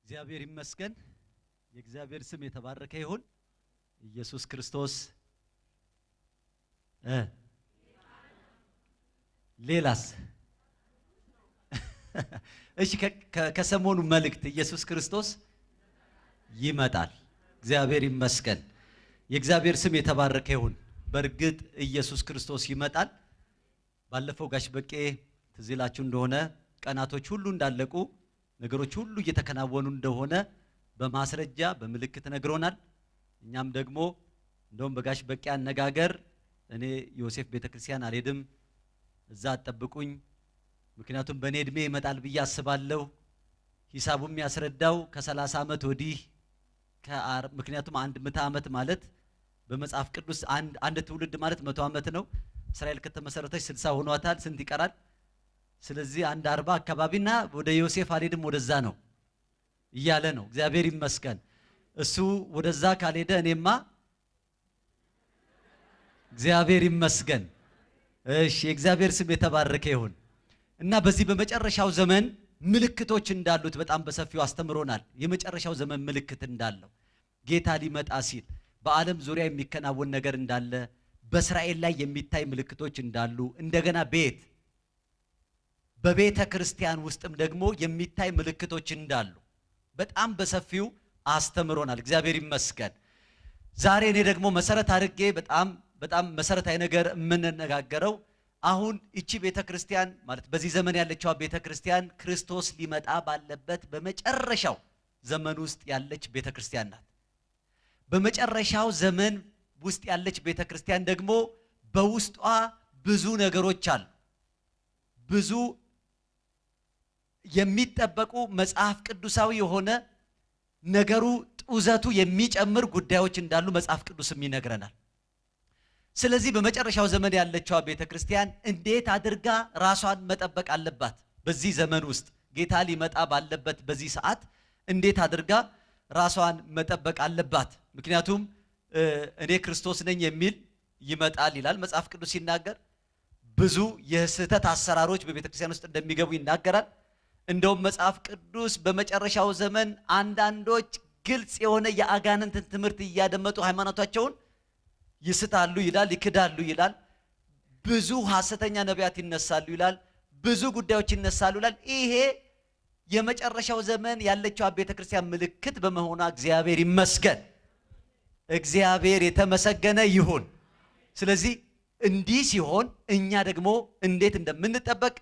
እግዚአብሔር ይመስገን። የእግዚአብሔር ስም የተባረከ ይሁን። ኢየሱስ ክርስቶስ ሌላስ? እሺ፣ ከሰሞኑ መልእክት ኢየሱስ ክርስቶስ ይመጣል። እግዚአብሔር ይመስገን። የእግዚአብሔር ስም የተባረከ ይሁን። በእርግጥ ኢየሱስ ክርስቶስ ይመጣል። ባለፈው ጋሽ በቄ ትዝ ይላችሁ እንደሆነ ቀናቶች ሁሉ እንዳለቁ፣ ነገሮች ሁሉ እየተከናወኑ እንደሆነ በማስረጃ በምልክት ነግሮናል። እኛም ደግሞ እንደውም በጋሽ በቄ አነጋገር እኔ ዮሴፍ ቤተክርስቲያን አልሄድም፣ እዛ አትጠብቁኝ፣ ምክንያቱም በእኔ እድሜ ይመጣል ብዬ አስባለሁ። ሂሳቡ የሚያስረዳው ከ30 ዓመት ወዲህ፣ ምክንያቱም አንድ ምዕተ ዓመት ማለት በመጽሐፍ ቅዱስ አንድ ትውልድ ማለት 100 ዓመት ነው። እስራኤል ከተመሰረተች 60 ሆኗታል። ስንት ይቀራል? ስለዚህ አንድ 40 አካባቢና ወደ ዮሴፍ አልሄድም ወደዛ ነው እያለ ነው። እግዚአብሔር ይመስገን። እሱ ወደዛ ካልሄደ እኔማ እግዚአብሔር ይመስገን። እሺ፣ የእግዚአብሔር ስም የተባረከ ይሁን። እና በዚህ በመጨረሻው ዘመን ምልክቶች እንዳሉት በጣም በሰፊው አስተምሮናል። የመጨረሻው ዘመን ምልክት እንዳለው፣ ጌታ ሊመጣ ሲል በዓለም ዙሪያ የሚከናወን ነገር እንዳለ፣ በእስራኤል ላይ የሚታይ ምልክቶች እንዳሉ፣ እንደገና በቤተ ክርስቲያን ውስጥም ደግሞ የሚታይ ምልክቶች እንዳሉ በጣም በሰፊው አስተምሮናል። እግዚአብሔር ይመስገን። ዛሬ እኔ ደግሞ መሰረት አድርጌ በጣም በጣም መሰረታዊ ነገር የምንነጋገረው አሁን እቺ ቤተ ክርስቲያን ማለት በዚህ ዘመን ያለችዋ ቤተ ክርስቲያን ክርስቶስ ሊመጣ ባለበት በመጨረሻው ዘመን ውስጥ ያለች ቤተ ክርስቲያን ናት። በመጨረሻው ዘመን ውስጥ ያለች ቤተ ክርስቲያን ደግሞ በውስጧ ብዙ ነገሮች አሉ። ብዙ የሚጠበቁ መጽሐፍ ቅዱሳዊ የሆነ ነገሩ ጡዘቱ የሚጨምር ጉዳዮች እንዳሉ መጽሐፍ ቅዱስም ይነግረናል። ስለዚህ በመጨረሻው ዘመን ያለችዋ ቤተ ክርስቲያን እንዴት አድርጋ ራሷን መጠበቅ አለባት? በዚህ ዘመን ውስጥ ጌታ ሊመጣ ባለበት በዚህ ሰዓት እንዴት አድርጋ ራሷን መጠበቅ አለባት? ምክንያቱም እኔ ክርስቶስ ነኝ የሚል ይመጣል ይላል መጽሐፍ ቅዱስ ሲናገር። ብዙ የስህተት አሰራሮች በቤተ ክርስቲያን ውስጥ እንደሚገቡ ይናገራል። እንደውም መጽሐፍ ቅዱስ በመጨረሻው ዘመን አንዳንዶች ግልጽ የሆነ የአጋንንትን ትምህርት እያደመጡ ሃይማኖታቸውን ይስታሉ ይላል፣ ይክዳሉ ይላል። ብዙ ሐሰተኛ ነቢያት ይነሳሉ ይላል። ብዙ ጉዳዮች ይነሳሉ ይላል። ይሄ የመጨረሻው ዘመን ያለችው ቤተ ክርስቲያን ምልክት በመሆኗ እግዚአብሔር ይመስገን። እግዚአብሔር የተመሰገነ ይሁን። ስለዚህ እንዲህ ሲሆን እኛ ደግሞ እንዴት እንደምንጠበቅ፣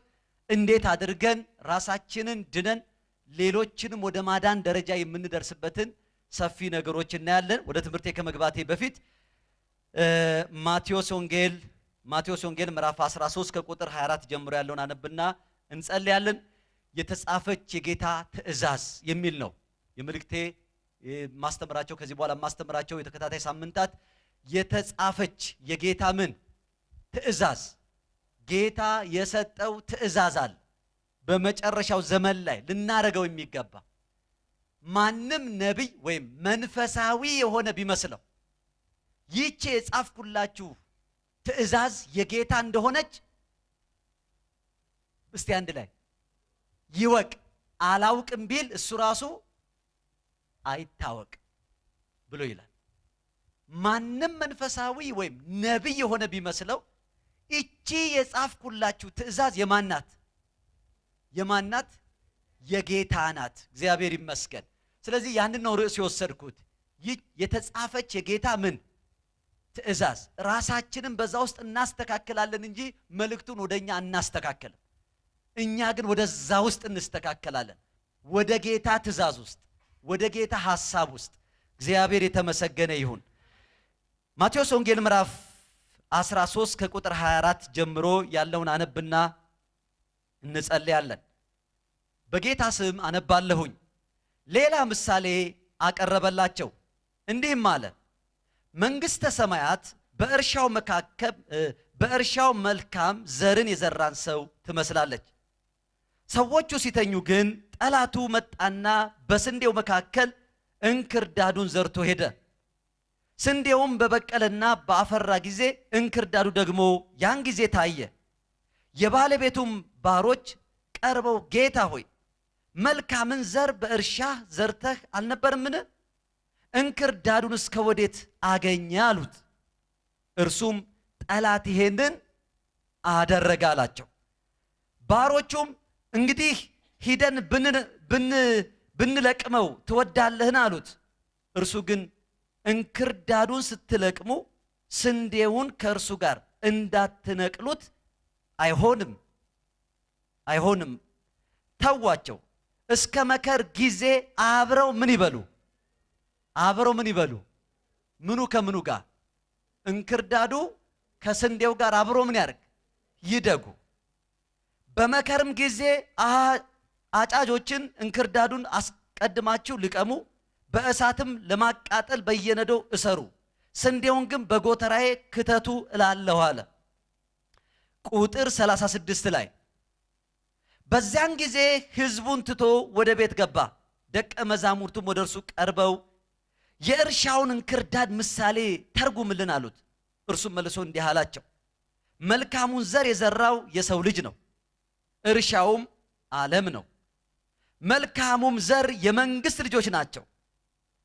እንዴት አድርገን ራሳችንን ድነን ሌሎችንም ወደ ማዳን ደረጃ የምንደርስበትን ሰፊ ነገሮች እናያለን። ወደ ትምህርቴ ከመግባቴ በፊት ማቴዎስ ወንጌል ምዕራፍ 13 ከቁጥር 24 ጀምሮ ያለውን አነብና እንጸልያለን። የተጻፈች የጌታ ትእዛዝ የሚል ነው የመልእክቴ። ማስተምራቸው ከዚህ በኋላ ማስተምራቸው የተከታታይ ሳምንታት የተጻፈች የጌታ ምን ትእዛዝ፣ ጌታ የሰጠው ትእዛዝ አለ። በመጨረሻው ዘመን ላይ ልናረገው የሚገባ፣ ማንም ነቢይ ወይም መንፈሳዊ የሆነ ቢመስለው ይህቺ የጻፍኩላችሁ ትእዛዝ የጌታ እንደሆነች እስቲ አንድ ላይ ይወቅ። አላውቅም ቢል እሱ ራሱ አይታወቅ ብሎ ይላል። ማንም መንፈሳዊ ወይም ነቢይ የሆነ ቢመስለው ይቺ የጻፍኩላችሁ ትእዛዝ የማን ናት? የማን ናት? የጌታ ናት። እግዚአብሔር ይመስገን። ስለዚህ ያንን ነው ርዕስ የወሰድኩት። ይህ የተጻፈች የጌታ ምን ትእዛዝ። ራሳችንን በዛ ውስጥ እናስተካክላለን እንጂ መልእክቱን ወደ እኛ አናስተካከልም። እኛ ግን ወደዛ ውስጥ እንስተካከላለን። ወደ ጌታ ትእዛዝ ውስጥ፣ ወደ ጌታ ሐሳብ ውስጥ። እግዚአብሔር የተመሰገነ ይሁን። ማቴዎስ ወንጌል ምዕራፍ 13 ከቁጥር 24 ጀምሮ ያለውን አነብና እንጸልያለን። በጌታ ስም አነባለሁኝ። ሌላ ምሳሌ አቀረበላቸው፣ እንዲህም አለ። መንግሥተ ሰማያት በእርሻው መካከል በእርሻው መልካም ዘርን የዘራን ሰው ትመስላለች። ሰዎቹ ሲተኙ ግን ጠላቱ መጣና በስንዴው መካከል እንክርዳዱን ዘርቶ ሄደ። ስንዴውም በበቀለና በአፈራ ጊዜ እንክርዳዱ ደግሞ ያን ጊዜ ታየ። የባለቤቱም ባሮች ቀርበው ጌታ ሆይ፣ መልካምን ዘር በእርሻህ ዘርተህ አልነበርምን? እንክርዳዱን እስከ ወዴት አገኘ አሉት። እርሱም ጠላት ይሄንን አደረገ አላቸው። ባሮቹም እንግዲህ ሂደን ብንለቅመው ትወዳለህን አሉት። እርሱ ግን እንክርዳዱን ስትለቅሙ ስንዴውን ከእርሱ ጋር እንዳትነቅሉት አይሆንም አይሆንም፣ ተዋቸው፣ እስከ መከር ጊዜ አብረው ምን ይበሉ? አብረው ምን ይበሉ? ምኑ ከምኑ ጋር? እንክርዳዱ ከስንዴው ጋር አብሮ ምን ያደርግ? ይደጉ። በመከርም ጊዜ አጫጆችን እንክርዳዱን አስቀድማችሁ ልቀሙ፣ በእሳትም ለማቃጠል በየነዶው እሰሩ፣ ስንዴውን ግን በጎተራዬ ክተቱ እላለሁ አለ። ቁጥር 36 ላይ በዚያን ጊዜ ሕዝቡን ትቶ ወደ ቤት ገባ። ደቀ መዛሙርቱም ወደ እርሱ ቀርበው የእርሻውን እንክርዳድ ምሳሌ ተርጉምልን አሉት። እርሱም መልሶ እንዲህ አላቸው፣ መልካሙን ዘር የዘራው የሰው ልጅ ነው፣ እርሻውም ዓለም ነው። መልካሙም ዘር የመንግስት ልጆች ናቸው፣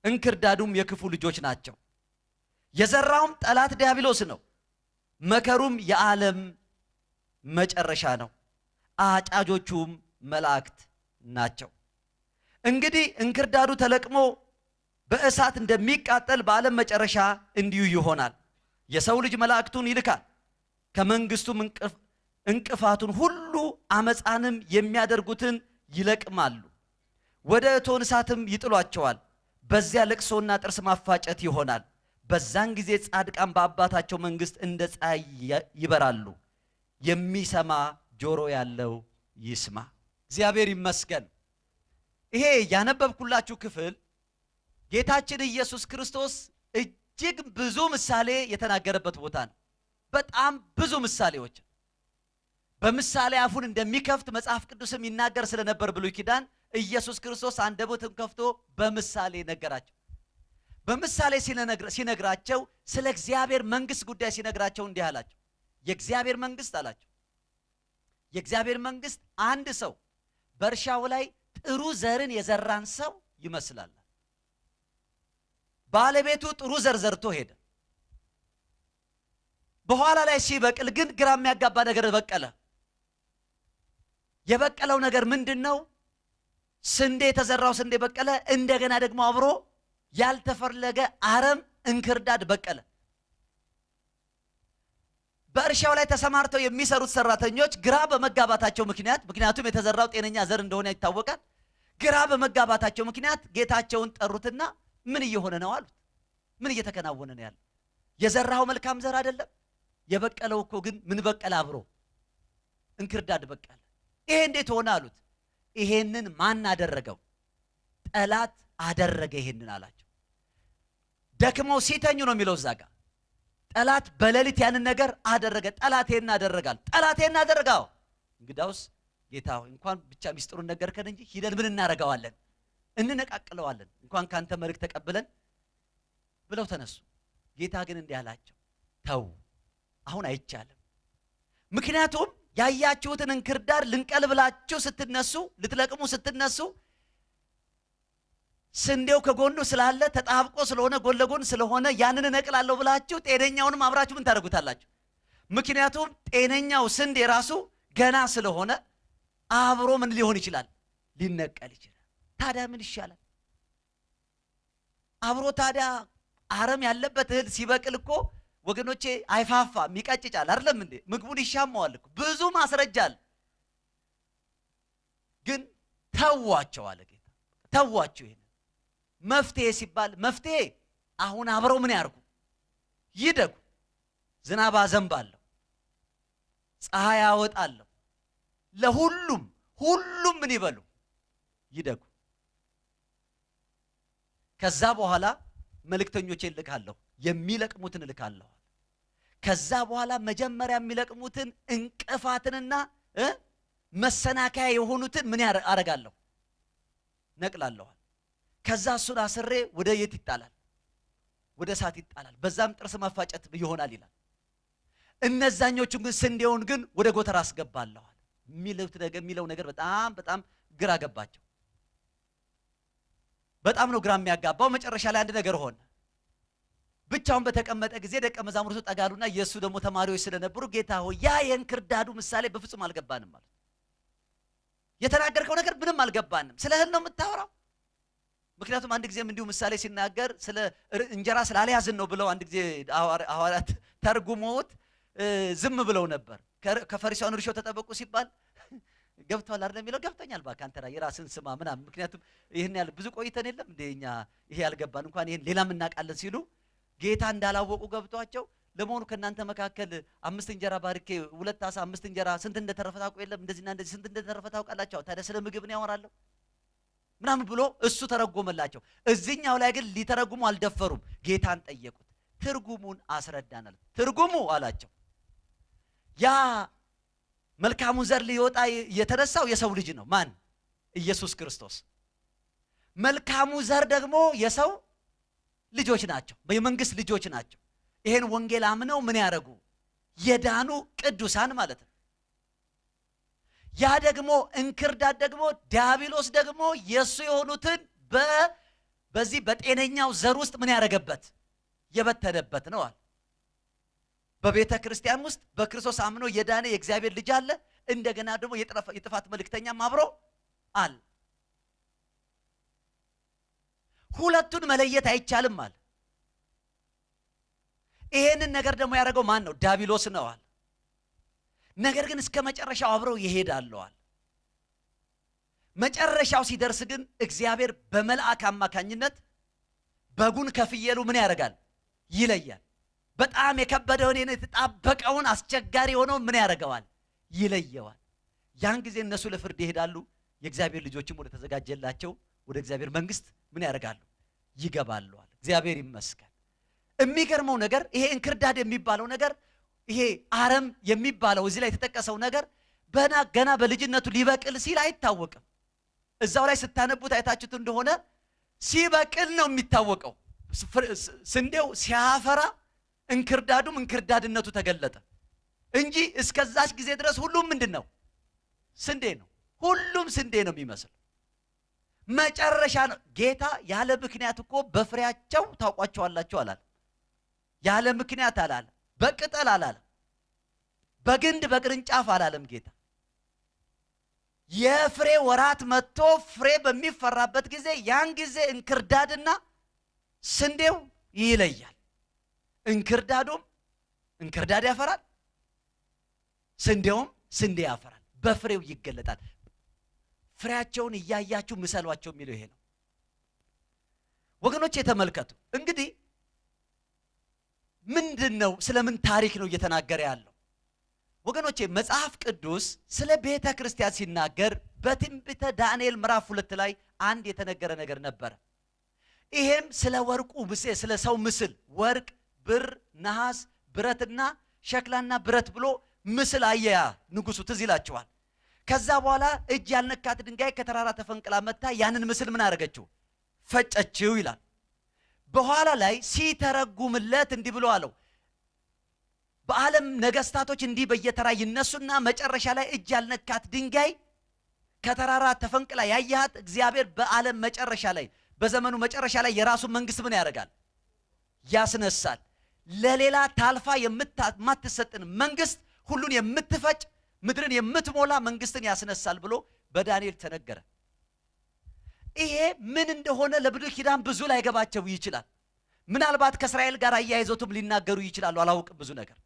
እንክርዳዱም የክፉ ልጆች ናቸው። የዘራውም ጠላት ዲያብሎስ ነው። መከሩም የዓለም መጨረሻ ነው፣ አጫጆቹም መላእክት ናቸው። እንግዲህ እንክርዳዱ ተለቅሞ በእሳት እንደሚቃጠል በዓለም መጨረሻ እንዲሁ ይሆናል። የሰው ልጅ መላእክቱን ይልካል፣ ከመንግስቱም እንቅፋቱን ሁሉ አመፃንም የሚያደርጉትን ይለቅማሉ፣ ወደ እቶን እሳትም ይጥሏቸዋል። በዚያ ለቅሶና ጥርስ ማፋጨት ይሆናል። በዛን ጊዜ ጻድቃን በአባታቸው መንግስት እንደ ፀሐይ ይበራሉ። የሚሰማ ጆሮ ያለው ይስማ። እግዚአብሔር ይመስገን። ይሄ ያነበብኩላችሁ ክፍል ጌታችን ኢየሱስ ክርስቶስ እጅግ ብዙ ምሳሌ የተናገረበት ቦታ ነው። በጣም ብዙ ምሳሌዎች በምሳሌ አፉን እንደሚከፍት መጽሐፍ ቅዱስም ይናገር ስለነበር ብሉይ ኪዳን ኢየሱስ ክርስቶስ አንደበቱን ከፍቶ በምሳሌ ነገራቸው። በምሳሌ ሲነግራቸው ስለ እግዚአብሔር መንግስት ጉዳይ ሲነግራቸው እንዲህ አላቸው። የእግዚአብሔር መንግስት አላቸው። የእግዚአብሔር መንግስት አንድ ሰው በእርሻው ላይ ጥሩ ዘርን የዘራን ሰው ይመስላል። ባለቤቱ ጥሩ ዘር ዘርቶ ሄደ። በኋላ ላይ ሲበቅል ግን ግራ የሚያጋባ ነገር በቀለ። የበቀለው ነገር ምንድን ነው? ስንዴ፣ የተዘራው ስንዴ በቀለ። እንደገና ደግሞ አብሮ ያልተፈለገ አረም እንክርዳድ በቀለ። በእርሻው ላይ ተሰማርተው የሚሰሩት ሰራተኞች ግራ በመጋባታቸው ምክንያት፣ ምክንያቱም የተዘራው ጤነኛ ዘር እንደሆነ ይታወቃል። ግራ በመጋባታቸው ምክንያት ጌታቸውን ጠሩትና ምን እየሆነ ነው አሉት። ምን እየተከናወነ ነው ያለው? የዘራኸው መልካም ዘር አይደለም? የበቀለው እኮ ግን ምን በቀለ? አብሮ እንክርዳድ በቀለ። ይሄ እንዴት ሆነ አሉት። ይሄንን ማን አደረገው? ጠላት አደረገ ይሄንን አላቸው። ደክመው ሲተኙ ነው የሚለው እዛ ጋር። ጠላት በሌሊት ያንን ነገር አደረገ። ጠላት ይሄን አደረጋል። ጠላት ይሄን አደረገው። እንግዳውስ ጌታ ሆይ እንኳን ብቻ ሚስጥሩን ነገርከን እንጂ ሂደን ምን እናደርገዋለን? እንነቃቅለዋለን። እንኳን ካንተ መልእክት ተቀብለን ብለው ተነሱ። ጌታ ግን እንዲህ አላቸው፣ ተው አሁን አይቻልም። ምክንያቱም ያያችሁትን እንክርዳድ ልንቀል ብላችሁ ስትነሱ፣ ልትለቅሙ ስትነሱ ስንዴው ከጎኑ ስላለ ተጣብቆ ስለሆነ ጎን ለጎን ስለሆነ ያንን እነቅላለሁ ብላችሁ ጤነኛውንም አብራችሁ ምን ታደርጉታላችሁ? ምክንያቱም ጤነኛው ስንዴ ራሱ ገና ስለሆነ አብሮ ምን ሊሆን ይችላል? ሊነቀል ይችላል። ታዲያ ምን ይሻላል? አብሮ ታዲያ አረም ያለበት እህል ሲበቅል እኮ ወገኖቼ አይፋፋም፣ ይቀጭጫል። አይደለም እንዴ? ምግቡን ይሻማዋል እኮ። ብዙ ማስረጃ አለ። ግን ተዋቸው አለ ጌታ። ተዋቸው። ይሄን መፍትሄ ሲባል መፍትሄ አሁን አብረው ምን ያርጉ? ይደጉ። ዝናብ አዘንባለሁ፣ ፀሐይ አወጣለሁ፣ ለሁሉም ሁሉም ምን ይበሉ? ይደጉ። ከዛ በኋላ መልእክተኞቼን እልካለሁ፣ የሚለቅሙትን እልካለሁ። ከዛ በኋላ መጀመሪያ የሚለቅሙትን እንቅፋትንና መሰናከያ የሆኑትን ምን አረጋለሁ? ነቅላለሁ። ከዛ እሱን አስሬ ወደ የት ይጣላል? ወደ እሳት ይጣላል። በዛም ጥርስ ማፋጨት ይሆናል ይላል። እነዛኞቹን ግን ስንዴውን ግን ወደ ጎተራ አስገባለሁ የሚለው ነገር በጣም በጣም ግራ ገባቸው። በጣም ነው ግራ የሚያጋባው። መጨረሻ ላይ አንድ ነገር ሆነ። ብቻውን በተቀመጠ ጊዜ ደቀ መዛሙርቱ ጠጋሉና የእሱ ደግሞ ተማሪዎች ስለነበሩ ጌታ ሆይ ያ የእንክርዳዱ ምሳሌ በፍጹም አልገባንም አሉት። የተናገርከው ነገር ምንም አልገባንም። ስለ እህል ነው የምታወራው? ምክንያቱም አንድ ጊዜም እንዲሁ ምሳሌ ሲናገር ስለ እንጀራ ስላልያዝን ነው ብለው አንድ ጊዜ ሐዋርያት ተርጉመውት ዝም ብለው ነበር። ከፈሪሳውያን እርሾ ተጠበቁ ሲባል ገብቷል አይደል የሚለው፣ ገብቶኛል እባክህ አንተ የራስን ስማ ምናምን። ምክንያቱም ይህን ያህል ብዙ ቆይተን የለም እንደ እኛ ይሄ ያልገባን እንኳን ይሄን ሌላም እናውቃለን ሲሉ ጌታ እንዳላወቁ ገብቷቸው፣ ለመሆኑ ከእናንተ መካከል 5 እንጀራ ባርኬ 2 ዓሣ 5 እንጀራ ስንት እንደተረፈ ታውቁ የለም? እንደዚህና እንደዚህ ስንት እንደተረፈ ታውቃላችሁ? ታዲያ ስለ ምግብ ነው ያወራለሁ ምናምን ብሎ እሱ ተረጎመላቸው። እዚህኛው ላይ ግን ሊተረጉሙ አልደፈሩም። ጌታን ጠየቁት። ትርጉሙን አስረዳናል። ትርጉሙ አላቸው ያ መልካሙን ዘር ሊወጣ የተነሳው የሰው ልጅ ነው። ማን? ኢየሱስ ክርስቶስ። መልካሙ ዘር ደግሞ የሰው ልጆች ናቸው፣ የመንግስት ልጆች ናቸው። ይሄን ወንጌል አምነው ምን ያደረጉ? የዳኑ ቅዱሳን ማለት ነው። ያ ደግሞ እንክርዳድ ደግሞ ዲያብሎስ ደግሞ የሱ የሆኑትን በዚህ በጤነኛው ዘር ውስጥ ምን ያደረገበት? የበተነበት ነው አለ። በቤተ ክርስቲያን ውስጥ በክርስቶስ አምኖ የዳነ የእግዚአብሔር ልጅ አለ። እንደገና ደግሞ የጥፋት መልእክተኛም አብሮ አለ። ሁለቱን መለየት አይቻልም አለ። ይሄንን ነገር ደግሞ ያደረገው ማን ነው? ዲያብሎስ ነው አለ። ነገር ግን እስከ መጨረሻው አብረው ይሄዳሉ አለ። መጨረሻው ሲደርስ ግን እግዚአብሔር በመልአክ አማካኝነት በጉን ከፍየሉ ምን ያደርጋል? ይለያል። በጣም የከበደውን የተጣበቀውን አስቸጋሪ የሆነውን ምን ያደርገዋል? ይለየዋል። ያን ጊዜ እነሱ ለፍርድ ይሄዳሉ። የእግዚአብሔር ልጆችም ወደ ተዘጋጀላቸው ወደ እግዚአብሔር መንግስት ምን ያደርጋሉ? ይገባሉ። እግዚአብሔር ይመስገን። የሚገርመው ነገር ይሄ እንክርዳድ የሚባለው ነገር፣ ይሄ አረም የሚባለው እዚህ ላይ የተጠቀሰው ነገር ገና በልጅነቱ ሊበቅል ሲል አይታወቅም። እዛው ላይ ስታነቡት አይታችሁት እንደሆነ ሲበቅል ነው የሚታወቀው። ስንዴው ሲያፈራ እንክርዳዱም እንክርዳድነቱ ተገለጠ እንጂ እስከዛች ጊዜ ድረስ ሁሉም ምንድን ነው? ስንዴ ነው። ሁሉም ስንዴ ነው የሚመስል። መጨረሻ ነው ጌታ ያለ ምክንያት እኮ በፍሬያቸው ታውቋቸዋላችሁ አላለ። ያለ ምክንያት አላለ። በቅጠል አላለም። በግንድ በቅርንጫፍ አላለም ጌታ። የፍሬ ወራት መጥቶ ፍሬ በሚፈራበት ጊዜ ያን ጊዜ እንክርዳድና ስንዴው ይለያል። እንክርዳዱም እንክርዳድ ያፈራል፣ ስንዴውም ስንዴ ያፈራል። በፍሬው ይገለጣል። ፍሬያቸውን እያያችሁ ምሰሏቸው የሚለው ይሄ ነው። ወገኖች የተመልከቱ እንግዲህ ምንድነው? ስለምን ታሪክ ነው እየተናገረ ያለው? ወገኖቼ መጽሐፍ ቅዱስ ስለ ቤተ ክርስቲያን ሲናገር በትንቢተ ዳንኤል ምዕራፍ 2 ላይ አንድ የተነገረ ነገር ነበር። ይሄም ስለ ወርቁ ምስል፣ ስለ ሰው ምስል ወርቅ፣ ብር፣ ነሐስ፣ ብረትና ሸክላና ብረት ብሎ ምስል አየያ ንጉሱ፣ ትዝ ይላችኋል። ከዛ በኋላ እጅ ያልነካት ድንጋይ ከተራራ ተፈንቅላ መታ ያንን ምስል ምን አደረገችው? ፈጨችው ይላል። በኋላ ላይ ሲተረጉምለት እንዲህ ብሎ አለው፣ በዓለም ነገስታቶች እንዲህ በየተራ ይነሱና መጨረሻ ላይ እጅ ያልነካት ድንጋይ ከተራራ ተፈንቅላ ያያት እግዚአብሔር በዓለም መጨረሻ ላይ በዘመኑ መጨረሻ ላይ የራሱን መንግስት ምን ያደርጋል? ያስነሳል። ለሌላ ታልፋ የማትሰጥን መንግስት፣ ሁሉን የምትፈጭ ምድርን የምትሞላ መንግስትን ያስነሳል ብሎ በዳንኤል ተነገረ። ይሄ ምን እንደሆነ ለብሉይ ኪዳን ብዙ ላይገባቸው ይችላል። ምናልባት ከእስራኤል ጋር አያይዘውትም ሊናገሩ ይችላሉ፣ አላውቅም ብዙ ነገር።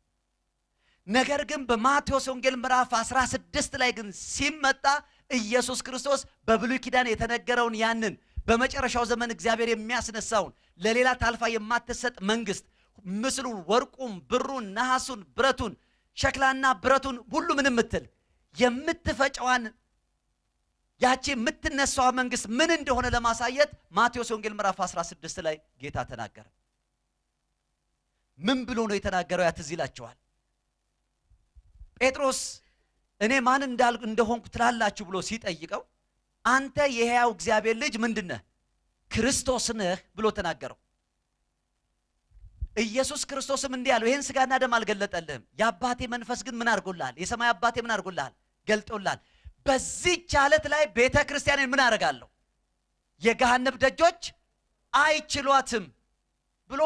ነገር ግን በማቴዎስ ወንጌል ምዕራፍ 16 ላይ ግን ሲመጣ ኢየሱስ ክርስቶስ በብሉይ ኪዳን የተነገረውን ያንን በመጨረሻው ዘመን እግዚአብሔር የሚያስነሳውን ለሌላ ታልፋ የማትሰጥ መንግስት ምስሉን፣ ወርቁን፣ ብሩን፣ ነሐሱን፣ ብረቱን፣ ሸክላና ብረቱን ሁሉ ምን የምትል የምትፈጨዋን ያቺ የምትነሳዋ መንግስት ምን እንደሆነ ለማሳየት ማቴዎስ ወንጌል ምዕራፍ 16 ላይ ጌታ ተናገረ። ምን ብሎ ነው የተናገረው? ያ ትዝ ይላችኋል። ጴጥሮስ እኔ ማን እንደሆንኩ ትላላችሁ ብሎ ሲጠይቀው አንተ የሕያው እግዚአብሔር ልጅ ምንድነህ? ክርስቶስ ነህ ብሎ ተናገረው። ኢየሱስ ክርስቶስም እንዲህ አለው፣ ይሄን ስጋና ደም አልገለጠልህም፣ የአባቴ መንፈስ ግን ምን አድርጎልሃል? የሰማይ አባቴ ምን አድርጎልሃል? ገልጦልሃል። በዚህች ዓለት ላይ ቤተ ክርስቲያኔን ምን አደርጋለሁ? የገሃነም ደጆች አይችሏትም ብሎ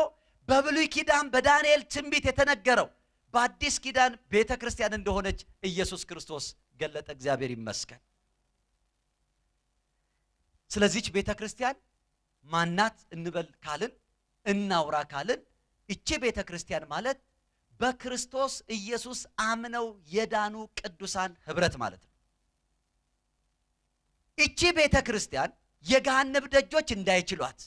በብሉይ ኪዳን በዳንኤል ትንቢት የተነገረው በአዲስ ኪዳን ቤተ ክርስቲያን እንደሆነች ኢየሱስ ክርስቶስ ገለጠ። እግዚአብሔር ይመስገን። ስለዚህች ቤተ ክርስቲያን ማናት እንበል ካልን፣ እናውራ ካልን፣ እቺ ቤተ ክርስቲያን ማለት በክርስቶስ ኢየሱስ አምነው የዳኑ ቅዱሳን ህብረት ማለት ነው። እቺ ቤተ ክርስቲያን የገሃነም ደጆች እንዳይችሏት፣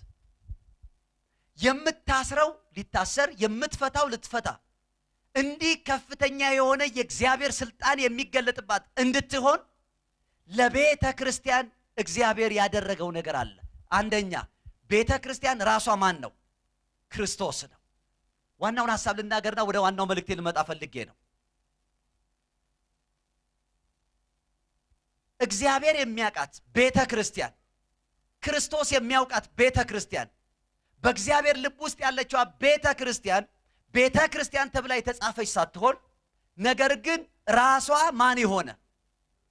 የምታስረው ሊታሰር፣ የምትፈታው ልትፈታ፣ እንዲህ ከፍተኛ የሆነ የእግዚአብሔር ስልጣን የሚገለጥባት እንድትሆን ለቤተ ክርስቲያን እግዚአብሔር ያደረገው ነገር አለ። አንደኛ፣ ቤተ ክርስቲያን ራሷ ማን ነው? ክርስቶስ ነው። ዋናውን ሐሳብ ልናገርና ወደ ዋናው መልእክቴ ልመጣ ፈልጌ ነው። እግዚአብሔር የሚያውቃት ቤተ ክርስቲያን፣ ክርስቶስ የሚያውቃት ቤተ ክርስቲያን፣ በእግዚአብሔር ልብ ውስጥ ያለችዋ ቤተ ክርስቲያን፣ ቤተ ክርስቲያን ተብላ የተጻፈች ሳትሆን ነገር ግን ራሷ ማን የሆነ፣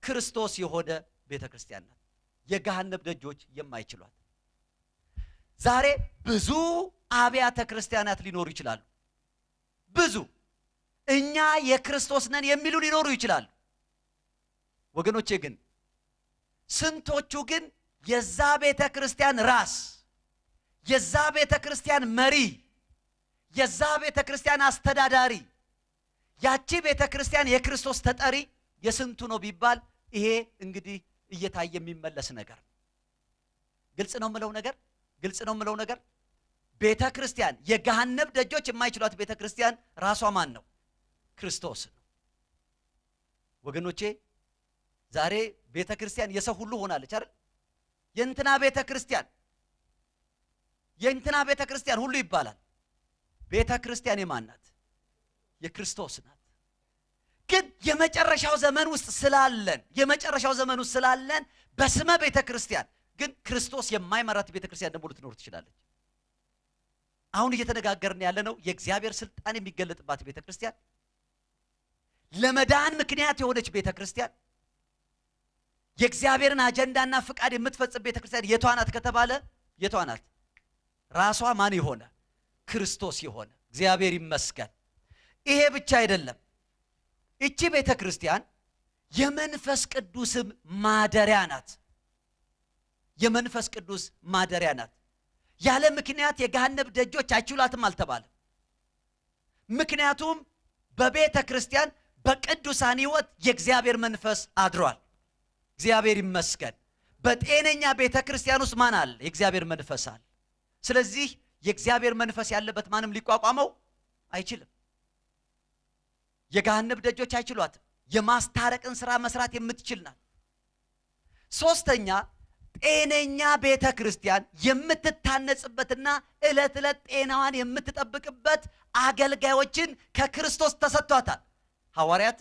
ክርስቶስ የሆነ ቤተ ክርስቲያን ናት። የገሃነም ደጆች የማይችሏት። ዛሬ ብዙ አብያተ ክርስቲያናት ሊኖሩ ይችላሉ። ብዙ እኛ የክርስቶስ ነን የሚሉ ሊኖሩ ይችላሉ። ወገኖቼ ግን ስንቶቹ ግን የዛ ቤተ ክርስቲያን ራስ፣ የዛ ቤተ ክርስቲያን መሪ፣ የዛ ቤተ ክርስቲያን አስተዳዳሪ፣ ያቺ ቤተ ክርስቲያን የክርስቶስ ተጠሪ የስንቱ ነው ቢባል ይሄ እንግዲህ እየታየ የሚመለስ ነገር ነው። ግልጽ ነው የምለው ነገር፣ ግልጽ ነው የምለው ነገር፣ ቤተ ክርስቲያን የገሃነም ደጆች የማይችሏት ቤተ ክርስቲያን ራሷ ማን ነው? ክርስቶስ ነው። ወገኖቼ፣ ዛሬ ቤተ ክርስቲያን የሰው ሁሉ ሆናለች አይደል? የእንትና ቤተ ክርስቲያን፣ የእንትና ቤተ ክርስቲያን ሁሉ ይባላል። ቤተ ክርስቲያን የማን ናት? የክርስቶስ ናት። ግን የመጨረሻው ዘመን ውስጥ ስላለን፣ የመጨረሻው ዘመን ውስጥ ስላለን በስመ ቤተ ክርስቲያን ግን ክርስቶስ የማይመራት ቤተ ክርስቲያን ደግሞ ልትኖር ትችላለች። አሁን እየተነጋገርን ያለነው የእግዚአብሔር ስልጣን የሚገለጥባት ቤተ ክርስቲያን፣ ለመዳን ምክንያት የሆነች ቤተ ክርስቲያን፣ የእግዚአብሔርን አጀንዳና ፍቃድ የምትፈጽም ቤተ ክርስቲያን የቷ ናት ከተባለ የቷ ናት? ራሷ ማን የሆነ? ክርስቶስ የሆነ። እግዚአብሔር ይመስገን። ይሄ ብቻ አይደለም። እቺ ቤተ ክርስቲያን የመንፈስ ቅዱስም ማደሪያ ናት። የመንፈስ ቅዱስ ማደሪያ ናት። ያለ ምክንያት የገሃነም ደጆች አይችሏትም አልተባለም። ምክንያቱም በቤተ ክርስቲያን በቅዱሳን ሕይወት የእግዚአብሔር መንፈስ አድሯል። እግዚአብሔር ይመስገን። በጤነኛ ቤተ ክርስቲያን ውስጥ ማን አለ? የእግዚአብሔር መንፈስ አለ። ስለዚህ የእግዚአብሔር መንፈስ ያለበት ማንም ሊቋቋመው አይችልም። የገሃነም ደጆች አይችሏትም። የማስታረቅን ስራ መስራት የምትችል ናት። ሶስተኛ፣ ጤነኛ ቤተ ክርስቲያን የምትታነጽበትና ዕለት ዕለት ጤናዋን የምትጠብቅበት አገልጋዮችን ከክርስቶስ ተሰጥቷታል። ሐዋርያት፣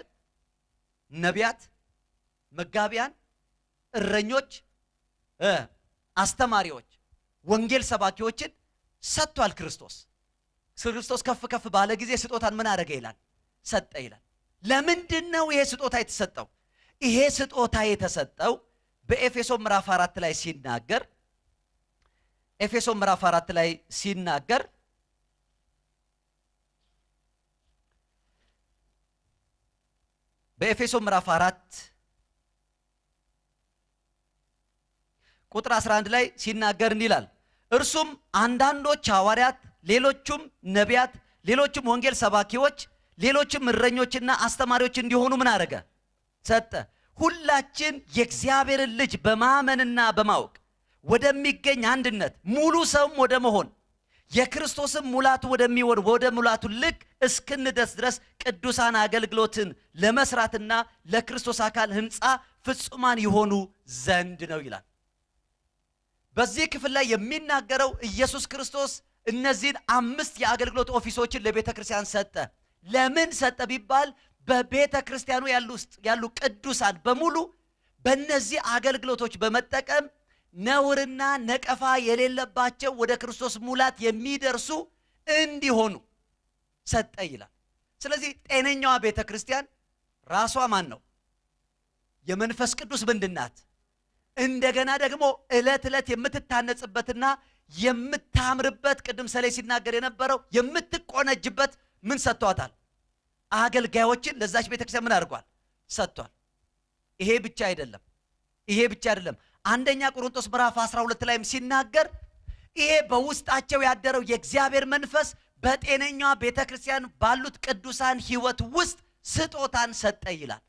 ነቢያት፣ መጋቢያን፣ እረኞች፣ አስተማሪዎች፣ ወንጌል ሰባኪዎችን ሰጥቷል ክርስቶስ። ክርስቶስ ከፍ ከፍ ባለ ጊዜ ስጦታን ምን አደረገ ይላል? ሰጠ ይላል። ለምንድን ነው ይሄ ስጦታ የተሰጠው? ይሄ ስጦታ የተሰጠው በኤፌሶ ምዕራፍ 4 ላይ ሲናገር፣ ኤፌሶ ምዕራፍ 4 ላይ ሲናገር፣ በኤፌሶ ምዕራፍ 4 ቁጥር 11 ላይ ሲናገር እንዲህ ይላል፦ እርሱም አንዳንዶች ሐዋርያት፣ ሌሎቹም ነቢያት፣ ሌሎቹም ወንጌል ሰባኪዎች፣ ሌሎችም እረኞችና አስተማሪዎች እንዲሆኑ ምን አደረገ? ሰጠ። ሁላችን የእግዚአብሔርን ልጅ በማመንና በማወቅ ወደሚገኝ አንድነት፣ ሙሉ ሰውም ወደ መሆን፣ የክርስቶስም ሙላቱ ወደሚሆን ወደ ሙላቱ ልክ እስክንደርስ ድረስ ቅዱሳን አገልግሎትን ለመስራትና ለክርስቶስ አካል ሕንፃ ፍጹማን የሆኑ ዘንድ ነው ይላል። በዚህ ክፍል ላይ የሚናገረው ኢየሱስ ክርስቶስ እነዚህን አምስት የአገልግሎት office ኦችን ለቤተ ክርስቲያን ሰጠ። ለምን ሰጠ ቢባል በቤተ ክርስቲያኑ ያሉ ውስጥ ያሉ ቅዱሳን በሙሉ በእነዚህ አገልግሎቶች በመጠቀም ነውርና ነቀፋ የሌለባቸው፣ ወደ ክርስቶስ ሙላት የሚደርሱ እንዲሆኑ ሰጠ ይላል። ስለዚህ ጤነኛዋ ቤተ ክርስቲያን ራሷ ማን ነው? የመንፈስ ቅዱስ ምንድን ናት? እንደገና ደግሞ ዕለት ዕለት የምትታነጽበትና የምታምርበት፣ ቅድም ሰሌ ሲናገር የነበረው የምትቆነጅበት ምን ሰጥቷታል? አገልጋዮችን ለዛች ቤተክርስቲያን ምን አድርጓል? ሰጥቷል። ይሄ ብቻ አይደለም። ይሄ ብቻ አይደለም። አንደኛ ቆሮንቶስ ምዕራፍ 12 ላይም ሲናገር ይሄ በውስጣቸው ያደረው የእግዚአብሔር መንፈስ በጤነኛዋ ቤተክርስቲያን ባሉት ቅዱሳን ሕይወት ውስጥ ስጦታን ሰጠ ይላል።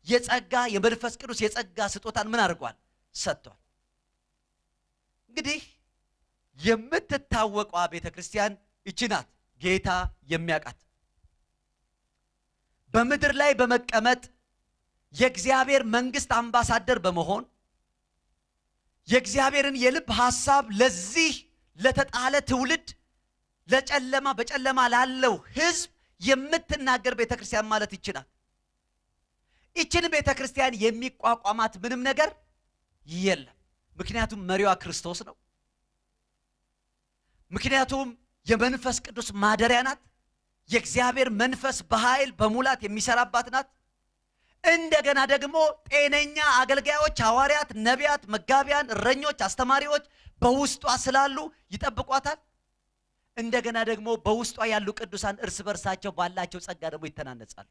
የጸጋ የመንፈስ ቅዱስ የጸጋ ስጦታን ምን አድርጓል? ሰጥቷል። እንግዲህ የምትታወቀዋ ቤተክርስቲያን ይቺ ናት፣ ጌታ የሚያውቃት። በምድር ላይ በመቀመጥ የእግዚአብሔር መንግስት አምባሳደር በመሆን የእግዚአብሔርን የልብ ሐሳብ ለዚህ ለተጣለ ትውልድ፣ ለጨለማ በጨለማ ላለው ሕዝብ የምትናገር ቤተክርስቲያን ማለት ይቺ ናት። ይችን ቤተክርስቲያን የሚቋቋማት ምንም ነገር የለም። ምክንያቱም መሪዋ ክርስቶስ ነው። ምክንያቱም የመንፈስ ቅዱስ ማደሪያ ናት። የእግዚአብሔር መንፈስ በኃይል በሙላት የሚሰራባት ናት። እንደገና ደግሞ ጤነኛ አገልጋዮች፣ ሐዋርያት፣ ነቢያት፣ መጋቢያን፣ እረኞች፣ አስተማሪዎች በውስጧ ስላሉ ይጠብቋታል። እንደገና ደግሞ በውስጧ ያሉ ቅዱሳን እርስ በርሳቸው ባላቸው ጸጋ ደግሞ ይተናነጻሉ።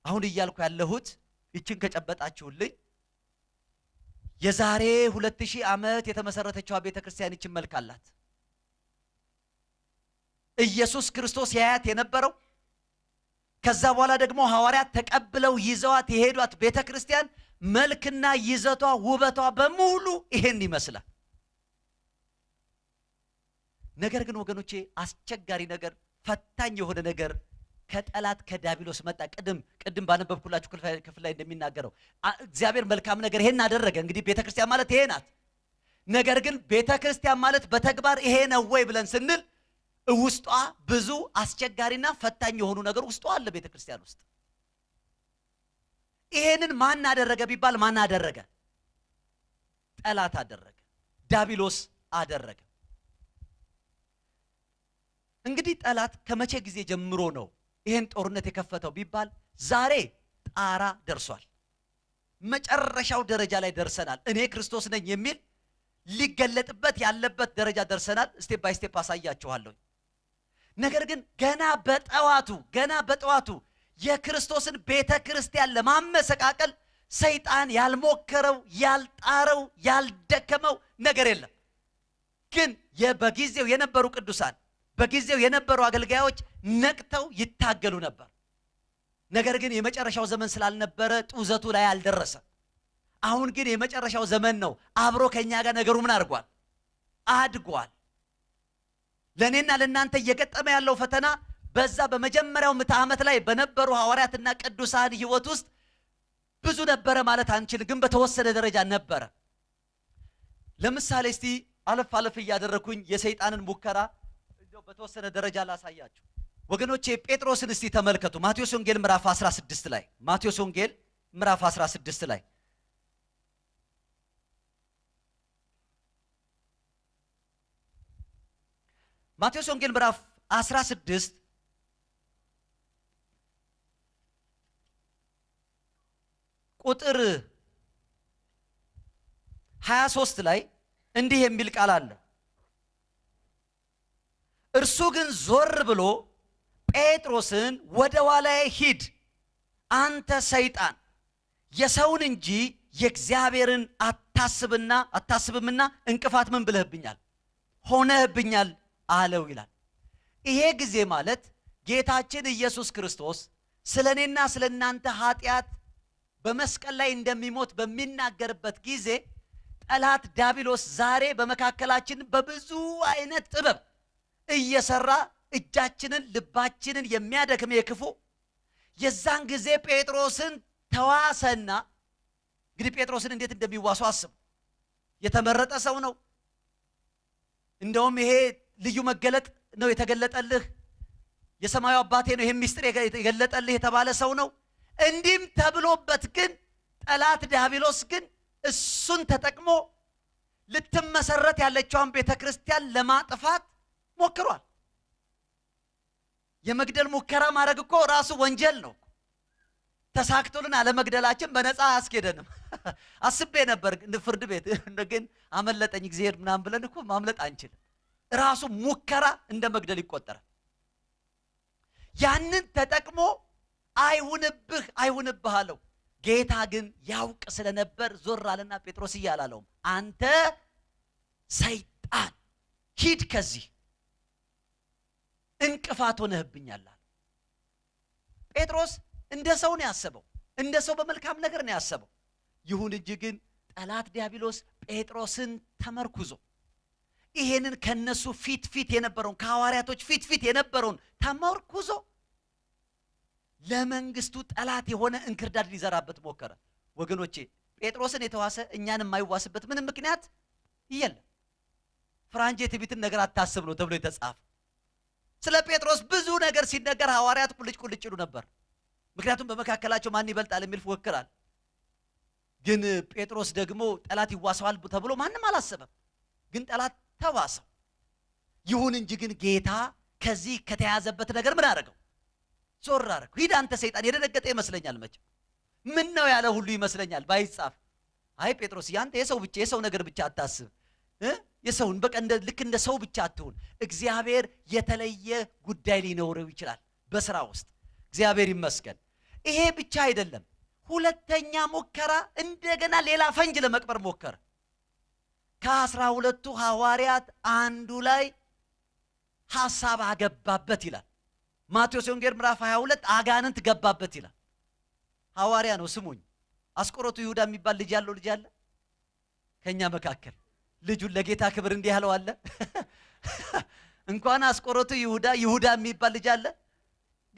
አሁን እያልኩ ያለሁት ይችን ከጨበጣችሁልኝ የዛሬ 2000 ዓመት የተመሰረተችዋ ቤተክርስቲያን ይችን መልክ አላት። ኢየሱስ ክርስቶስ ያያት የነበረው፣ ከዛ በኋላ ደግሞ ሐዋርያት ተቀብለው ይዘዋት የሄዷት ቤተክርስቲያን መልክና ይዘቷ ውበቷ በሙሉ ይሄን ይመስላል። ነገር ግን ወገኖቼ አስቸጋሪ ነገር፣ ፈታኝ የሆነ ነገር ከጠላት ከዲያብሎስ መጣ። ቅድም ቅድም ባነበብኩላችሁ ክፍል ላይ እንደሚናገረው እግዚአብሔር መልካም ነገር ይሄን አደረገ። እንግዲህ ቤተክርስቲያን ማለት ይሄ ናት። ነገር ግን ቤተክርስቲያን ማለት በተግባር ይሄ ነው ወይ ብለን ስንል ውስጧ ብዙ አስቸጋሪና ፈታኝ የሆኑ ነገር ውስጧ አለ ቤተክርስቲያን ውስጥ። ይሄንን ማን አደረገ ቢባል ማን አደረገ? ጠላት አደረገ፣ ዲያብሎስ አደረገ። እንግዲህ ጠላት ከመቼ ጊዜ ጀምሮ ነው ይሄን ጦርነት የከፈተው ቢባል ዛሬ ጣራ ደርሷል። መጨረሻው ደረጃ ላይ ደርሰናል። እኔ ክርስቶስ ነኝ የሚል ሊገለጥበት ያለበት ደረጃ ደርሰናል። Step by step አሳያችኋለሁ። ነገር ግን ገና በጠዋቱ የክርስቶስን ቤተ ክርስቲያን ለማመሰቃቀል ሰይጣን ያልሞከረው፣ ያልጣረው፣ ያልደከመው ነገር የለም። ግን በጊዜው የነበሩ ቅዱሳን፣ በጊዜው የነበሩ አገልጋዮች ነቅተው ይታገሉ ነበር። ነገር ግን የመጨረሻው ዘመን ስላልነበረ ጡዘቱ ላይ አልደረሰም። አሁን ግን የመጨረሻው ዘመን ነው። አብሮ ከኛ ጋር ነገሩ ምን አድርጓል? አድጓል። ለእኔና ለእናንተ እየገጠመ ያለው ፈተና በዛ በመጀመሪያው ምዕተ ዓመት ላይ በነበሩ ሐዋርያትና ቅዱሳን ሕይወት ውስጥ ብዙ ነበረ ማለት አንችልም፣ ግን በተወሰነ ደረጃ ነበረ። ለምሳሌ እስቲ አለፍ አለፍ እያደረኩኝ የሰይጣንን ሙከራ እንደው በተወሰነ ደረጃ ላሳያችሁ። ወገኖቼ ጴጥሮስን እስቲ ተመልከቱ። ማቴዎስ ወንጌል ምዕራፍ 16 ላይ፣ ማቴዎስ ወንጌል ምዕራፍ 16 ላይ፣ ማቴዎስ ወንጌል ምዕራፍ 16 ቁጥር 23 ላይ እንዲህ የሚል ቃል አለ። እርሱ ግን ዞር ብሎ ጴጥሮስን "ወደ ኋላዬ ሂድ፣ አንተ ሰይጣን፣ የሰውን እንጂ የእግዚአብሔርን አታስብምና እንቅፋት ምን ብለህብኛል ሆነህብኛል" አለው ይላል። ይሄ ጊዜ ማለት ጌታችን ኢየሱስ ክርስቶስ ስለ እኔና ስለ እናንተ ኃጢአት በመስቀል ላይ እንደሚሞት በሚናገርበት ጊዜ ጠላት ዲያብሎስ ዛሬ በመካከላችን በብዙ አይነት ጥበብ እየሰራ እጃችንን ልባችንን የሚያደክም የክፉ የዛን ጊዜ ጴጥሮስን ተዋሰና፣ እንግዲህ ጴጥሮስን እንዴት እንደሚዋሱ አስቡ። የተመረጠ ሰው ነው። እንደውም ይሄ ልዩ መገለጥ ነው የተገለጠልህ፣ የሰማዩ አባቴ ነው ይሄን ምስጢር የገለጠልህ የተባለ ሰው ነው። እንዲህም ተብሎበት ግን ጠላት ዲያብሎስ ግን እሱን ተጠቅሞ ልትመሰረት ያለችዋን ቤተ ክርስቲያን ለማጥፋት ሞክሯል። የመግደል ሙከራ ማድረግ እኮ ራሱ ወንጀል ነው። ተሳክቶልን አለመግደላችን በነፃ አያስኬደንም። አስቤ ነበር ፍርድ ቤት ግን አመለጠኝ እግዚአብሔር ምናምን ብለን እኮ ማምለጥ አንችልም። ራሱ ሙከራ እንደ መግደል ይቆጠራል። ያንን ተጠቅሞ አይሁንብህ አይሁንብህ አለው። ጌታ ግን ያውቅ ስለነበር ዞር አለና ጴጥሮስ አላለውም፣ አንተ ሰይጣን ሂድ ከዚህ እንቅፋት ሆነህብኛል አለ። ጴጥሮስ እንደ ሰው ነው ያሰበው፣ እንደ ሰው በመልካም ነገር ነው ያሰበው። ይሁን እንጂ ግን ጠላት ዲያብሎስ ጴጥሮስን ተመርኩዞ ይሄንን ከነሱ ፊት ፊት የነበረውን ከሐዋርያቶች ፊት ፊት የነበረውን ተመርኩዞ ለመንግስቱ ጠላት የሆነ እንክርዳድ ሊዘራበት ሞከረ። ወገኖቼ ጴጥሮስን የተዋሰ እኛን የማይዋስበት ምንም ምክንያት የለም። ፍራንጄ የትዕቢትን ነገር አታስብ ነው ተብሎ የተጻፈ። ስለ ጴጥሮስ ብዙ ነገር ሲነገር ሐዋርያት ቁልጭ ቁልጭ ይሉ ነበር። ምክንያቱም በመካከላቸው ማን ይበልጣል የሚል ፉክክር አለ። ግን ጴጥሮስ ደግሞ ጠላት ይዋሰዋል ተብሎ ማንም አላሰበም። ግን ጠላት ተዋሰው። ይሁን እንጂ ግን ጌታ ከዚህ ከተያዘበት ነገር ምን አደረገው? ዞር አደረገው። ሂድ አንተ ሰይጣን። የደነገጠ ይመስለኛል መቼም ምን ነው ያለ ሁሉ ይመስለኛል ባይጻፍ። አይ ጴጥሮስ ያንተ የሰው ብቻ የሰው ነገር ብቻ አታስብ፣ የሰውን በቃ ልክ እንደ ሰው ብቻ አትሁን። እግዚአብሔር የተለየ ጉዳይ ሊኖረው ይችላል በስራ ውስጥ። እግዚአብሔር ይመስገን። ይሄ ብቻ አይደለም። ሁለተኛ ሙከራ እንደገና ሌላ ፈንጅ ለመቅበር ሞከረ። ከ12ቱ ሐዋርያት አንዱ ላይ ሐሳብ አገባበት ይላል ማቴዎስ ወንጌል ምዕራፍ 22 አጋንንት ገባበት ይላል። ሐዋርያ ነው ስሙኝ። አስቆሮቱ ይሁዳ የሚባል ልጅ ያለው ልጅ አለ ከኛ መካከል። ልጁን ለጌታ ክብር እንዲህ ያለው አለ። እንኳን አስቆሮቱ ይሁዳ ይሁዳ የሚባል ልጅ አለ።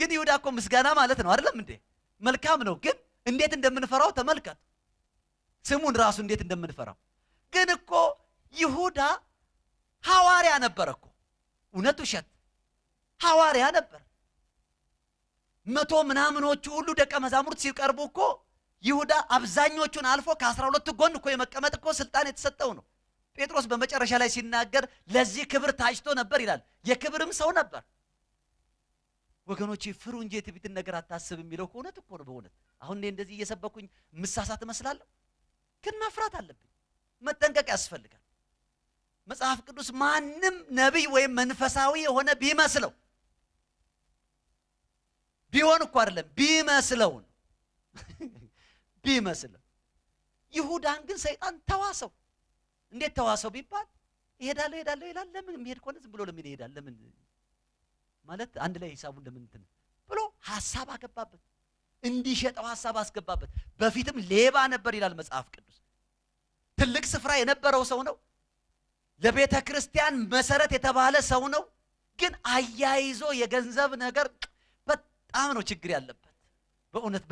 ግን ይሁዳ እኮ ምስጋና ማለት ነው አይደለም እንዴ? መልካም ነው። ግን እንዴት እንደምንፈራው ተመልከት። ስሙን ራሱ እንዴት እንደምንፈራው። ግን እኮ ይሁዳ ሐዋርያ ነበር እኮ። እውነት ውሸት? ሐዋርያ ነበር። 100 ምናምኖቹ ሁሉ ደቀ መዛሙርት ሲቀርቡ እኮ ይሁዳ አብዛኞቹን አልፎ ከ12 ጎን እኮ የመቀመጥ እኮ ስልጣን የተሰጠው ነው። ጴጥሮስ በመጨረሻ ላይ ሲናገር ለዚህ ክብር ታጭቶ ነበር ይላል። የክብርም ሰው ነበር። ወገኖቼ ፍሩ እንጂ የትዕቢትን ነገር አታስብ የሚለው እውነት እኮ ነው። በእውነት አሁን እኔ እንደዚህ እየሰበኩኝ ምሳሳት እመስላለሁ? ግን መፍራት አለብኝ፣ መጠንቀቅ ያስፈልጋል። መጽሐፍ ቅዱስ ማንም ነቢይ ወይም መንፈሳዊ የሆነ ቢመስለው ቢሆን እኮ አይደለም ቢመስለው ቢመስለው። ይሁዳን ግን ሰይጣን ተዋሰው። እንዴት ተዋሰው ቢባል እሄዳለሁ እሄዳለሁ ይላል። ለምን የሚሄድ ከሆነ ዝም ብሎ ለምን ይሄዳል? ለምን ማለት አንድ ላይ ሂሳቡን ለምን እንትን ብሎ ሐሳብ አገባበት፣ እንዲሸጠው ሐሳብ አስገባበት። በፊትም ሌባ ነበር ይላል መጽሐፍ ቅዱስ። ትልቅ ስፍራ የነበረው ሰው ነው። ለቤተ ክርስቲያን መሰረት የተባለ ሰው ነው። ግን አያይዞ የገንዘብ ነገር በጣም ነው ችግር ያለበት። በእውነት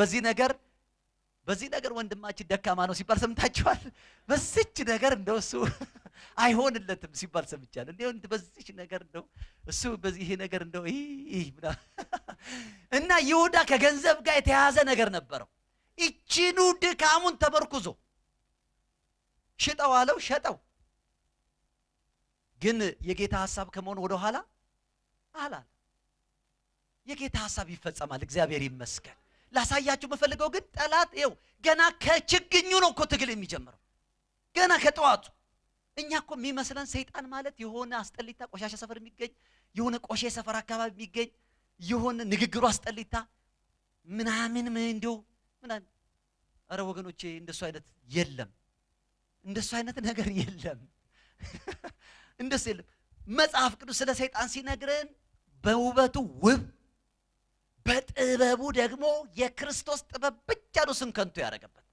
በዚህ ነገር ወንድማችን ደካማ ነው ሲባል ሰምታችኋል። በዚች ነገር እንደው እሱ አይሆንለትም ሲባል ሰምቻለሁ። እንደው በዚች ነገር እንደው እሱ በዚህ ይሄ ነገር እንደው ይህ እና ይሁዳ ከገንዘብ ጋር የተያዘ ነገር ነበረው። ይቺኑ ድካሙን ተመርኩዞ ሽጠው አለው፣ ሸጠው። ግን የጌታ ሐሳብ ከመሆን ወደ ኋላ አላለ። የጌታ ሐሳብ ይፈጸማል። እግዚአብሔር ይመስገን። ላሳያችሁ የምፈልገው ግን ጠላት ይኸው ገና ከችግኙ ነው እኮ ትግል የሚጀምረው፣ ገና ከጠዋቱ። እኛ እኮ የሚመስለን ሰይጣን ማለት የሆነ አስጠሊታ ቆሻሻ ሰፈር የሚገኝ የሆነ ቆሼ ሰፈር አካባቢ የሚገኝ የሆነ ንግግሩ አስጠሊታ ምናምን እንደው ምናምን። ኧረ ወገኖቼ እንደሱ አይነት የለም፣ እንደሱ አይነት ነገር የለም፣ እንደሱ የለም። መጽሐፍ ቅዱስ ስለ ሰይጣን ሲነግረን በውበቱ ውብ በጥበቡ ደግሞ የክርስቶስ ጥበብ ብቻ ነው ስም ከንቱ ያደረገበት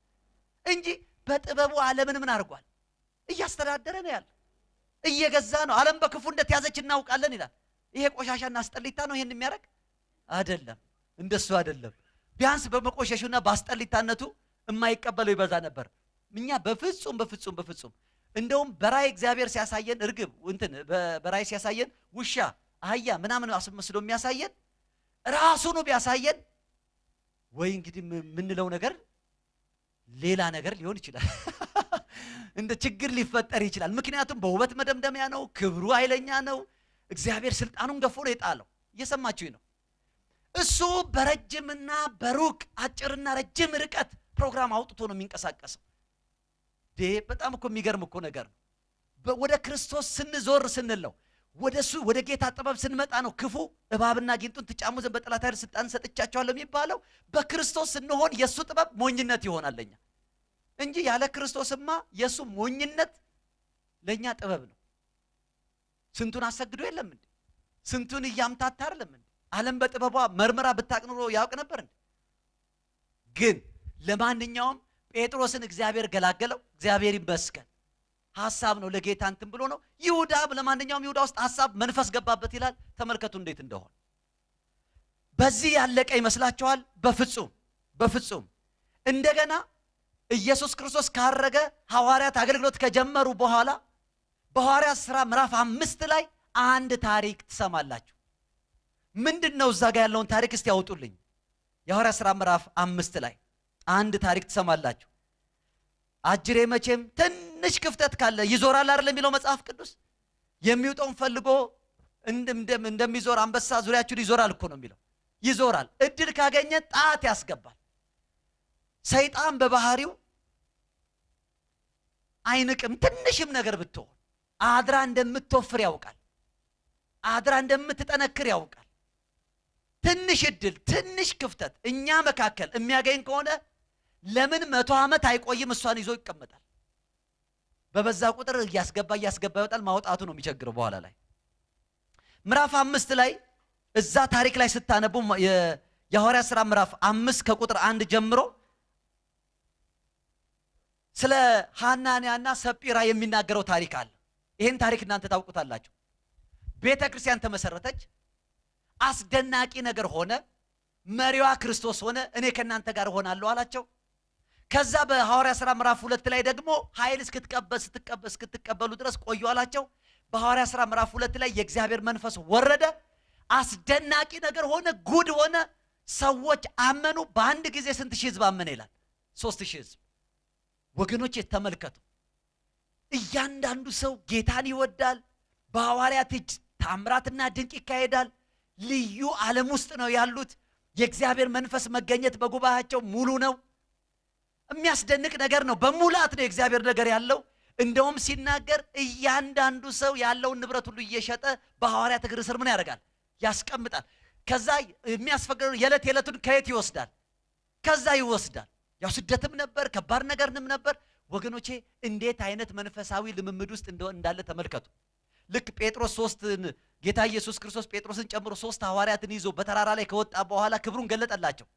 እንጂ በጥበቡ ዓለምን ምን አድርጓል? እያስተዳደረ ነው ያለው፣ እየገዛ ነው። ዓለም በክፉ እንደተያዘች እናውቃለን ይላል። ይሄ ቆሻሻና አስጠሊታ ነው ይሄን የሚያደርግ አይደለም፣ እንደሱ አይደለም። ቢያንስ በመቆሸሹና በአስጠሊታነቱ የማይቀበለው ይበዛ ነበር። እኛ በፍጹም በፍጹም በፍጹም። እንደውም በራእይ እግዚአብሔር ሲያሳየን እርግብ እንትን በራእይ ሲያሳየን ውሻ አህያ ምናምን አስመስሎ የሚያሳየን ራሱኑ ቢያሳየን ወይ እንግዲህ የምንለው ነገር ሌላ ነገር ሊሆን ይችላል። እንደ ችግር ሊፈጠር ይችላል። ምክንያቱም በውበት መደምደሚያ ነው፣ ክብሩ ኃይለኛ ነው። እግዚአብሔር ስልጣኑን ገፎ ነው የጣለው። እየሰማችሁኝ ነው? እሱ በረጅምና በሩቅ አጭርና ረጅም ርቀት ፕሮግራም አውጥቶ ነው የሚንቀሳቀሰው። በጣም እኮ የሚገርም እኮ ነገር ነው። ወደ ክርስቶስ ስንዞር ስንል ነው፣ ወደሱ ወደ ጌታ ጥበብ ስንመጣ ነው ክፉ እባብና ጊንጡን ትጫሙ ዘንድ በጠላት ኃይል ስልጣን ሰጥቻቸዋለሁ የሚባለው። በክርስቶስ ስንሆን የሱ ጥበብ ሞኝነት ይሆናል ለኛ እንጂ ያለ ክርስቶስማ የሱ ሞኝነት ለኛ ጥበብ ነው። ስንቱን አሰግዶ የለም እንዴ? ስንቱን እያምታታ አይደለም እንዴ? ዓለም በጥበቧ መርምራ ብታቅ ኑሮ ያውቅ ነበር እንዴ? ግን ለማንኛውም ጴጥሮስን እግዚአብሔር ገላገለው። እግዚአብሔር ይመስገን። ሐሳብ ነው ለጌታ እንትን ብሎ ነው። ይሁዳ ለማንኛውም ይሁዳ ውስጥ ሐሳብ መንፈስ ገባበት ይላል። ተመልከቱ እንዴት እንደሆነ። በዚህ ያለቀ ይመስላችኋል? በፍጹም በፍጹም። እንደገና ኢየሱስ ክርስቶስ ካረገ ሐዋርያት አገልግሎት ከጀመሩ በኋላ በሐዋርያት ሥራ ምዕራፍ 5 ላይ አንድ ታሪክ ትሰማላችሁ። ምንድነው እዛ ጋር ያለውን ታሪክ እስቲ ያውጡልኝ። የሐዋርያት ሥራ ምዕራፍ 5 ላይ አንድ ታሪክ ትሰማላችሁ። አጅሬ መቼም ትንሽ ክፍተት ካለ ይዞራል አይደል የሚለው መጽሐፍ ቅዱስ። የሚውጠውን ፈልጎ እንደሚዞር አንበሳ ዙሪያችሁን ይዞራል እኮ ነው የሚለው። ይዞራል። እድል ካገኘ ጣት ያስገባል። ሰይጣን በባህሪው አይንቅም። ትንሽም ነገር ብትሆን አድራ እንደምትወፍር ያውቃል። አድራ እንደምትጠነክር ያውቃል። ትንሽ እድል ትንሽ ክፍተት እኛ መካከል የሚያገኝ ከሆነ ለምን 100 ዓመት አይቆይም? እሷን ይዞ ይቀመጣል። በበዛ ቁጥር እያስገባ እያስገባ ይወጣል። ማውጣቱ ነው የሚቸግረው በኋላ ላይ። ምዕራፍ 5 ላይ እዛ ታሪክ ላይ ስታነቡ የሐዋርያት ሥራ ምዕራፍ 5 ከቁጥር 1 ጀምሮ ስለ ሐናንያና ሰጲራ የሚናገረው ታሪክ አለ። ይሄን ታሪክ እናንተ ታውቁታላችሁ። ቤተክርስቲያን ተመሰረተች። አስደናቂ ነገር ሆነ። መሪዋ ክርስቶስ ሆነ። እኔ ከናንተ ጋር እሆናለሁ አላቸው። ከዛ በሐዋርያት ሥራ ምዕራፍ 2 ላይ ደግሞ ኃይል እስክትቀበሉ ድረስ ቆዩ አላቸው። በሐዋርያት ሥራ ምዕራፍ 2 ላይ የእግዚአብሔር መንፈስ ወረደ። አስደናቂ ነገር ሆነ። ጉድ ሆነ። ሰዎች አመኑ። በአንድ ጊዜ ስንት ሺህ ህዝብ አመነ ይላል? 3000 ህዝብ። ወገኖቼ ተመልከቱ። እያንዳንዱ ሰው ጌታን ይወዳል። በሐዋርያት እጅ ታምራትና ድንቅ ይካሄዳል። ልዩ ዓለም ውስጥ ነው ያሉት። የእግዚአብሔር መንፈስ መገኘት በጉባኤያቸው ሙሉ ነው። የሚያስደንቅ ነገር ነው። በሙላት ነው የእግዚአብሔር ነገር ያለው። እንደውም ሲናገር እያንዳንዱ ሰው ያለውን ንብረት ሁሉ እየሸጠ በሐዋርያት እግር ስር ምን ያደርጋል? ያስቀምጣል። ከዛ የሚያስፈቅደው የዕለት የዕለቱን ከየት ይወስዳል? ከዛ ይወስዳል። ያው ስደትም ነበር፣ ከባድ ነገርንም ነበር። ወገኖቼ እንዴት አይነት መንፈሳዊ ልምምድ ውስጥ እንዳለ ተመልከቱ። ልክ ጴጥሮስ 3 ጌታ ኢየሱስ ክርስቶስ ጴጥሮስን ጨምሮ 3 ሐዋርያትን ይዞ በተራራ ላይ ከወጣ በኋላ ክብሩን ገለጠላቸው።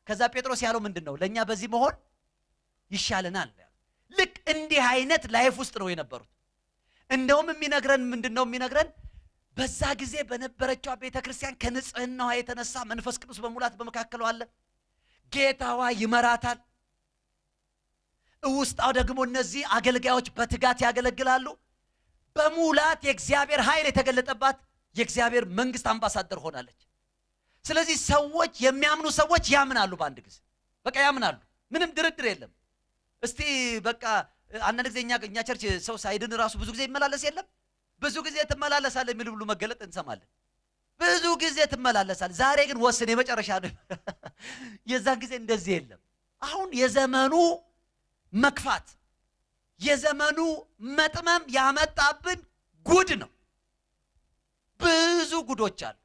ከዛ ጴጥሮስ ያለው ምንድነው? ለኛ በዚህ መሆን ይሻለናል። ልክ እንዲህ አይነት life ውስጥ ነው የነበሩት። እንደውም የሚነግረን ምንድነው የሚነግረን? በዛ ጊዜ በነበረችው ቤተክርስቲያን ከንጽህናዋ የተነሳ መንፈስ ቅዱስ በሙላት በመካከሏ አለ። ጌታዋ ይመራታል። ውስጣው ደግሞ እነዚህ አገልጋዮች በትጋት ያገለግላሉ። በሙላት የእግዚአብሔር ኃይል የተገለጠባት የእግዚአብሔር መንግስት አምባሳደር ሆናለች። ስለዚህ ሰዎች የሚያምኑ ሰዎች ያምናሉ። በአንድ ጊዜ በቃ ያምናሉ። ምንም ድርድር የለም። እስቲ በቃ አንዳንድ ጊዜ እኛ church ሰው ሳይድን ራሱ ብዙ ጊዜ ይመላለስ የለም? ብዙ ጊዜ ትመላለሳለህ የሚል ሁሉ መገለጥ እንሰማለን። ብዙ ጊዜ ትመላለሳለህ፣ ዛሬ ግን ወስን የመጨረሻ ነው። የዛን ጊዜ እንደዚህ የለም። አሁን የዘመኑ መክፋት የዘመኑ መጥመም ያመጣብን ጉድ ነው። ብዙ ጉዶች አሉ።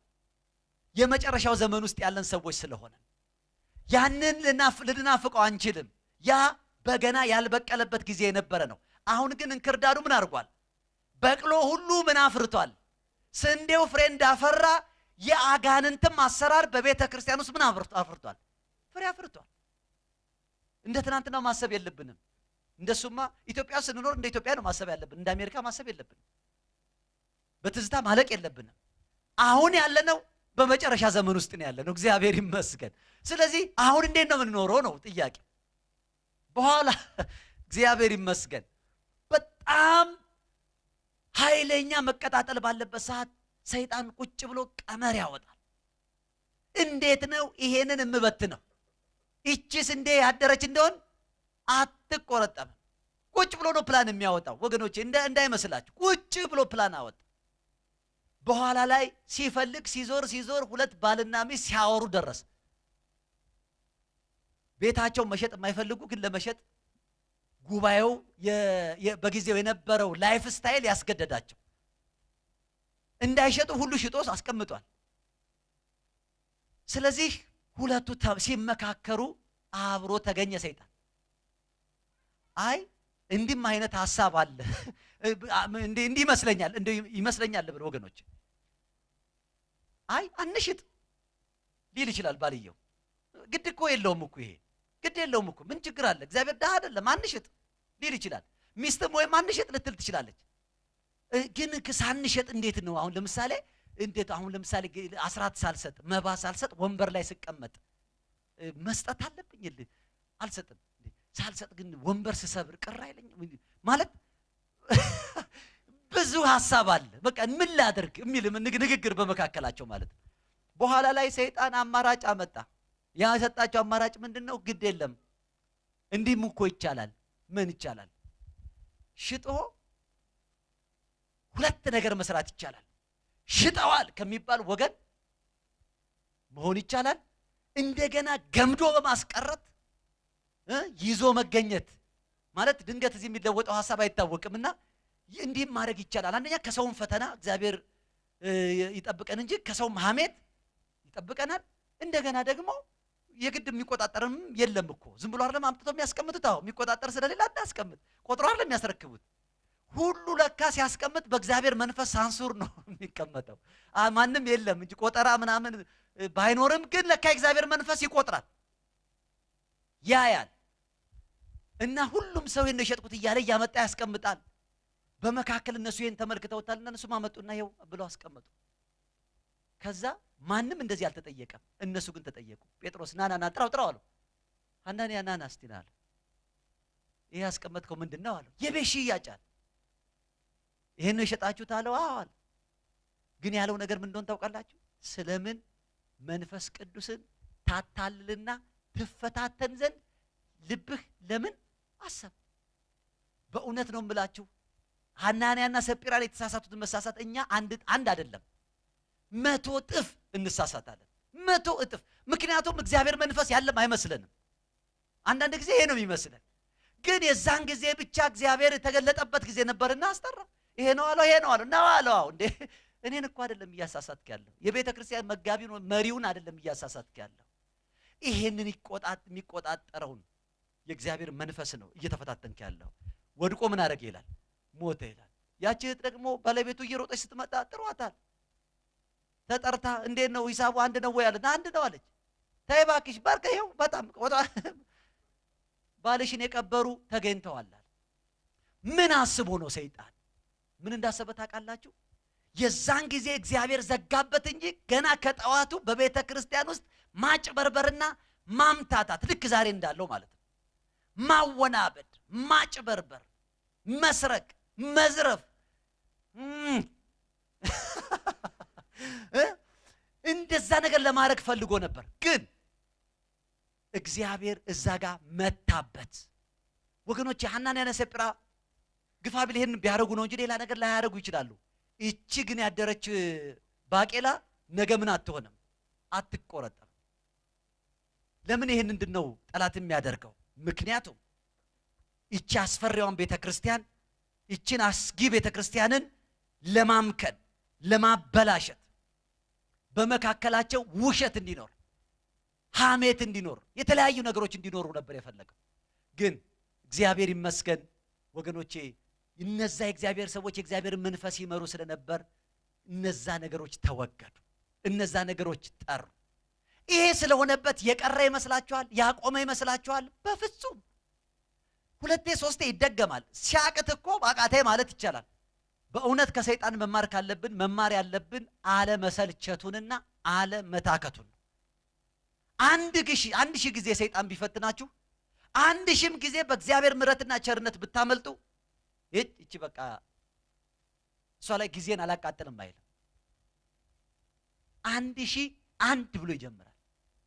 የመጨረሻው ዘመን ውስጥ ያለን ሰዎች ስለሆነ ያንን ልናፍቀው አንችልም። ያ በገና ያልበቀለበት ጊዜ የነበረ ነው። አሁን ግን እንክርዳዱ ምን አድርጓል? በቅሎ ሁሉ ምን አፍርቷል? ስንዴው ፍሬ እንዳፈራ የአጋንንትም አሰራር በቤተክርስቲያን ውስጥ ምን አፍርቷል? ፍሬ አፍርቷል። እንደ ትናንትናው ማሰብ የለብንም። እንደሱማ ኢትዮጵያ ስንኖር እንደ ኢትዮጵያ ነው ማሰብ ያለብን። እንደ አሜሪካ ማሰብ የለብንም። በትዝታ ማለቅ የለብንም። አሁን ያለነው በመጨረሻ ዘመን ውስጥ ነው ያለነው። እግዚአብሔር ይመስገን። ስለዚህ አሁን እንዴት ነው የምንኖረው ነው ጥያቄ። በኋላ እግዚአብሔር ይመስገን በጣም ኃይለኛ መቀጣጠል ባለበት ሰዓት ሰይጣን ቁጭ ብሎ ቀመር ያወጣል። እንዴት ነው ይሄንን እምበትነው? እቺስ እንዴ ያደረች እንደሆን አትቆረጠም። ቁጭ ብሎ ነው ፕላን የሚያወጣው። ወገኖቼ እንዳይመስላችሁ ቁጭ ብሎ ፕላን አወጣ። በኋላ ላይ ሲፈልግ ሲዞር ሲዞር ሁለት ባልና ሚስት ሲያወሩ ደረሰ። ቤታቸው መሸጥ የማይፈልጉ ግን ለመሸጥ ጉባኤው በጊዜው የነበረው life style ያስገደዳቸው። እንዳይሸጡ ሁሉ ሽጦ አስቀምጧል። ስለዚህ ሁለቱ ሲመካከሩ አብሮ ተገኘ ሰይጣን። አይ እንዲህም አይነት ሐሳብ አለ እንዲህ ይመስለኛል እንዲህ ይመስለኛል ብሎ ወገኖች፣ አይ አንሽጥ ሊል ይችላል ባልየው። ግድ እኮ የለውም እኮ ይሄ ግድ የለውም እኮ ምን ችግር አለ? እግዚአብሔር ድሃ አይደለም፣ አንሽጥ ሊል ይችላል። ሚስትም ወይም አንሽጥ ልትል ትችላለች። ግን ሳንሸጥ እንዴት ነው አሁን ለምሳሌ እንዴት አሁን ለምሳሌ አስራት ሳልሰጥ መባ ሳልሰጥ ወንበር ላይ ስቀመጥ መስጠት አለብኝ? አልሰጥም። ሳልሰጥ ግን ወንበር ስሰብር ቅር አይለኝም ማለት ብዙ ሐሳብ አለ። በቃ ምን ላድርግ የሚል ንግግር በመካከላቸው ማለት ነው። በኋላ ላይ ሰይጣን አማራጭ አመጣ። ያ የሰጣቸው አማራጭ ምንድነው? ግድ የለም እንዲህም እኮ ይቻላል። ምን ይቻላል? ሽጦ ሁለት ነገር መስራት ይቻላል። ሽጠዋል ከሚባል ወገን መሆን ይቻላል። እንደገና ገምዶ በማስቀረት ይዞ መገኘት ማለት ድንገት እዚህ የሚለወጠው ሐሳብ አይታወቅምና እንዲህም ማድረግ ይቻላል። አንደኛ ከሰውም ፈተና እግዚአብሔር ይጠብቀን እንጂ ከሰውም ሐሜት ይጠብቀናል። እንደገና ደግሞ የግድ የሚቆጣጠርም የለም እኮ ዝም ብሎ አይደለም አምጥቶ የሚያስቀምጡት። አዎ የሚቆጣጠር ስለሌለ አታስቀምጥ፣ ቆጥሮ አይደለም የሚያስረክቡት። ሁሉ ለካ ሲያስቀምጥ በእግዚአብሔር መንፈስ ሳንሱር ነው የሚቀመጠው። ማንም የለም እንጂ ቆጠራ ምናምን ባይኖርም ግን ለካ የእግዚአብሔር መንፈስ ይቆጥራል፣ ያያል። እና ሁሉም ሰው ይሄን የሸጥኩት እያለ እያመጣ ያስቀምጣል። በመካከል እነሱ ይሄን ተመልክተውታልና እነሱም አመጡና ይኸው ብለው አስቀመጡ። ከዛ ማንም እንደዚህ አልተጠየቀም፣ እነሱ ግን ተጠየቁ። ጴጥሮስ ና ና ና ጥራው ጥራው አለው። ሐናንያ ና ና እስቲ ና አለው። ይሄ ያስቀመጥከው ምንድነው አለው። የቤት ሽያጭ አለ። ይሄን ነው የሸጣችሁት አለው። አዎ አለ። ግን ያለው ነገር ምን እንደሆነ ታውቃላችሁ? ስለምን መንፈስ ቅዱስን ታታልልና ትፈታተን ዘንድ ልብህ ለምን አሰብ? በእውነት ነው የምላችሁ ሐናንያና ሰጲራን የተሳሳቱትን መሳሳት እኛ አንድ አይደለም 100 እጥፍ እንሳሳታለን። 100 እጥፍ። ምክንያቱም እግዚአብሔር መንፈስ ያለም አይመስለንም። አንዳንድ ጊዜ ይሄ ነው የሚመስለን። ግን የዛን ጊዜ ብቻ እግዚአብሔር የተገለጠበት ጊዜ ነበርና አስጠራ። ይሄ ነው አለው፣ ይሄ ነው አለው፣ ነው አለው። አዎ እንዴ እኔን እኮ አይደለም እያሳሳትክ ያለው፣ የቤተክርስቲያን መጋቢውን መሪውን አይደለም እያሳሳትክ ያለው፣ ይሄንን የሚቆጣጠረውን የእግዚአብሔር መንፈስ ነው እየተፈታተንክ ያለው። ወድቆ ምን አደረገ ይላል? ሞተ ይላል። ያቺ እህት ደግሞ ባለቤቱ እየሮጠች ስትመጣ ጥሯታል። ተጠርታ እንዴት ነው ሂሳቡ አንድ ነው ወይ አለች። አንድ ነው አለች። ተይ እባክሽ ባርከ ይኸው በጣም ባልሽን የቀበሩ ተገኝተዋል። ምን አስቦ ነው ሰይጣን? ምን እንዳሰበ ታውቃላችሁ? የዛን ጊዜ እግዚአብሔር ዘጋበት እንጂ ገና ከጠዋቱ በቤተክርስቲያን ውስጥ ማጭበርበርና ማምታታት ልክ ዛሬ እንዳለው ማለት ነው። ማወናበድ፣ ማጭበርበር፣ መስረቅ፣ መዝረፍ እንደዛ ነገር ለማድረግ ፈልጎ ነበር። ግን እግዚአብሔር እዛ ጋር መታበት። ወገኖች ሐናንያና ሰጲራ ግፋ ቢል ይሄን ቢያረጉ ነው እንጂ ሌላ ነገር ላያረጉ ይችላሉ። እቺ ግን ያደረች ባቄላ ነገ ምን አትሆንም፣ አትቆረጠም። ለምን ይሄን እንድነው ጠላት የሚያደርገው? ምክንያቱም እቺ አስፈሪዋን ቤተክርስቲያን እቺን አስጊ ቤተክርስቲያንን ለማምከን ለማበላሸት በመካከላቸው ውሸት እንዲኖር፣ ሐሜት እንዲኖር፣ የተለያዩ ነገሮች እንዲኖሩ ነበር የፈለገው። ግን እግዚአብሔር ይመስገን ወገኖቼ እነዛ የእግዚአብሔር ሰዎች የእግዚአብሔር መንፈስ ይመሩ ስለነበር እነዛ ነገሮች ተወገዱ፣ እነዛ ነገሮች ጠሩ። ይሄ ስለሆነበት የቀረ ይመስላችኋል? ያቆመ ይመስላችኋል? በፍጹም። ሁለቴ ሶስቴ ይደገማል። ሲያቅት እኮ አቃተኝ ማለት ይቻላል። በእውነት ከሰይጣን መማር ካለብን መማር ያለብን አለመሰልቸቱንና አለመታከቱን። አንድ ሺህ ጊዜ ሰይጣን ቢፈትናችሁ 1000 ጊዜ በእግዚአብሔር ምሕረትና ቸርነት ብታመልጡ እቺ በቃ እሷ ላይ ጊዜን አላቃጥልም አይልም። 1001 ብሎ ይጀምራል።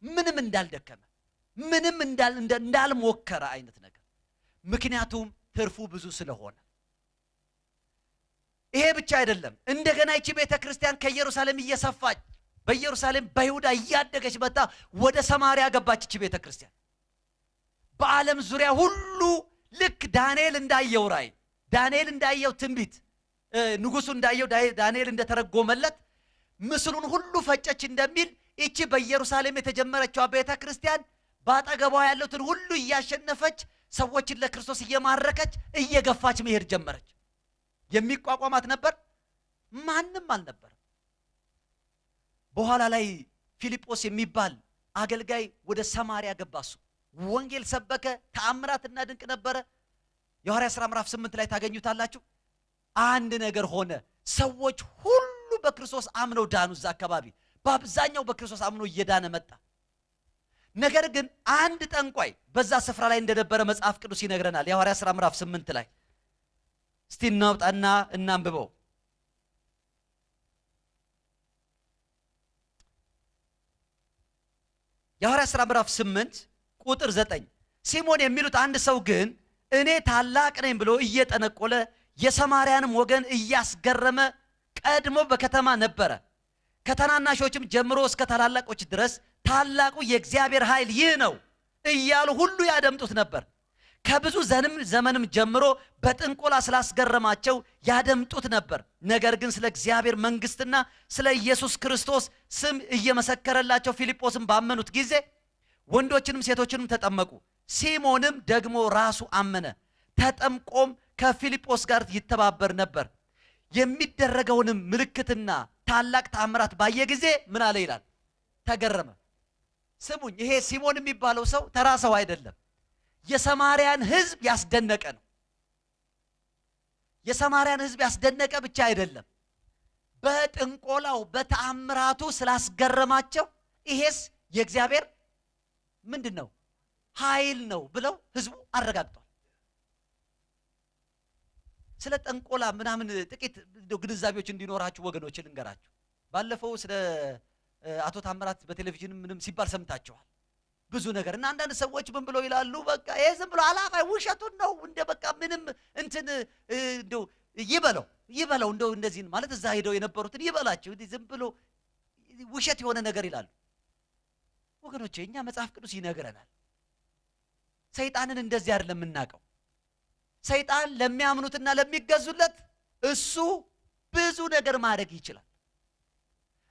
ምንም እንዳልደከመ ምንም እንዳልሞከረ አይነት ነገር። ምክንያቱም ትርፉ ብዙ ስለሆነ። ይሄ ብቻ አይደለም። እንደገና እቺ ቤተክርስቲያን ከኢየሩሳሌም እየሰፋች በኢየሩሳሌም በይሁዳ እያደገች መጣ፣ ወደ ሰማርያ ገባች። እቺ ቤተክርስቲያን በዓለም ዙሪያ ሁሉ ልክ ዳንኤል እንዳየው ራእይ፣ ዳንኤል እንዳየው ትንቢት፣ ንጉሱ እንዳየው ዳንኤል እንደተረጎመለት ምስሉን ሁሉ ፈጨች እንደሚል ይቺ በኢየሩሳሌም የተጀመረችው ቤተ ክርስቲያን በአጠገቧ ያሉትን ሁሉ እያሸነፈች ሰዎችን ለክርስቶስ እየማረከች እየገፋች መሄድ ጀመረች። የሚቋቋማት ነበር? ማንም አልነበረም። በኋላ ላይ ፊልጶስ የሚባል አገልጋይ ወደ ሰማርያ ገባ። እሱ ወንጌል ሰበከ፣ ተአምራትና ድንቅ ነበረ። የሐዋርያት ሥራ ምዕራፍ 8 ላይ ታገኙታላችሁ። አንድ ነገር ሆነ። ሰዎች ሁሉ በክርስቶስ አምነው ዳኑ። እዛ አካባቢ በአብዛኛው በክርስቶስ አምኖ እየዳነ መጣ። ነገር ግን አንድ ጠንቋይ በዛ ስፍራ ላይ እንደነበረ መጽሐፍ ቅዱስ ይነግረናል። የሐዋርያት ሥራ ምዕራፍ 8 ላይ እስቲ እናውጣና እናንብበው። የሐዋርያት ሥራ ምዕራፍ 8 ቁጥር 9 ሲሞን የሚሉት አንድ ሰው ግን እኔ ታላቅ ነኝ ብሎ እየጠነቆለ የሰማርያንም ወገን እያስገረመ ቀድሞ በከተማ ነበረ። ከታናናሾችም ጀምሮ እስከ ታላላቆች ድረስ ታላቁ የእግዚአብሔር ኃይል ይህ ነው እያሉ ሁሉ ያደምጡት ነበር። ከብዙ ዘመንም ጀምሮ በጥንቆላ ስላስገረማቸው ያደምጡት ነበር። ነገር ግን ስለ እግዚአብሔር መንግሥትና ስለ ኢየሱስ ክርስቶስ ስም እየመሰከረላቸው ፊልጶስን ባመኑት ጊዜ ወንዶችንም ሴቶችንም ተጠመቁ። ሲሞንም ደግሞ ራሱ አመነ፣ ተጠምቆም ከፊልጶስ ጋር ይተባበር ነበር። የሚደረገውንም ምልክትና ታላቅ ተአምራት ባየ ጊዜ ምን አለ ይላል? ተገረመ። ስሙኝ፣ ይሄ ሲሞን የሚባለው ሰው ተራ ሰው አይደለም። የሰማርያን ሕዝብ ያስደነቀ ነው። የሰማርያን ሕዝብ ያስደነቀ ብቻ አይደለም፣ በጥንቆላው በተአምራቱ ስላስገረማቸው ይሄስ የእግዚአብሔር ምንድን ነው ኃይል ነው ብለው ሕዝቡ አረጋግጧል። ስለ ጠንቆላ ምናምን ጥቂት ግንዛቤዎች እንዲኖራችሁ ወገኖች ልንገራችሁ። ባለፈው ስለ አቶ ታምራት በቴሌቪዥን ምንም ሲባል ሰምታችኋል። ብዙ ነገር እና አንዳንድ ሰዎች ምን ብለው ይላሉ፣ በቃ ይሄ ዝም ብሎ አላፋይ ውሸቱን ነው እንደ በቃ ምንም እንትን እንደው ይበለው ይበለው እንደው እንደዚህ ማለት እዛ ሄደው የነበሩትን ይበላቸው ዝም ብሎ ውሸት የሆነ ነገር ይላሉ። ወገኖቼ እኛ መጽሐፍ ቅዱስ ይነግረናል። ሰይጣንን እንደዚህ አይደለም የምናውቀው። ሰይጣን ለሚያምኑትና ለሚገዙለት እሱ ብዙ ነገር ማድረግ ይችላል።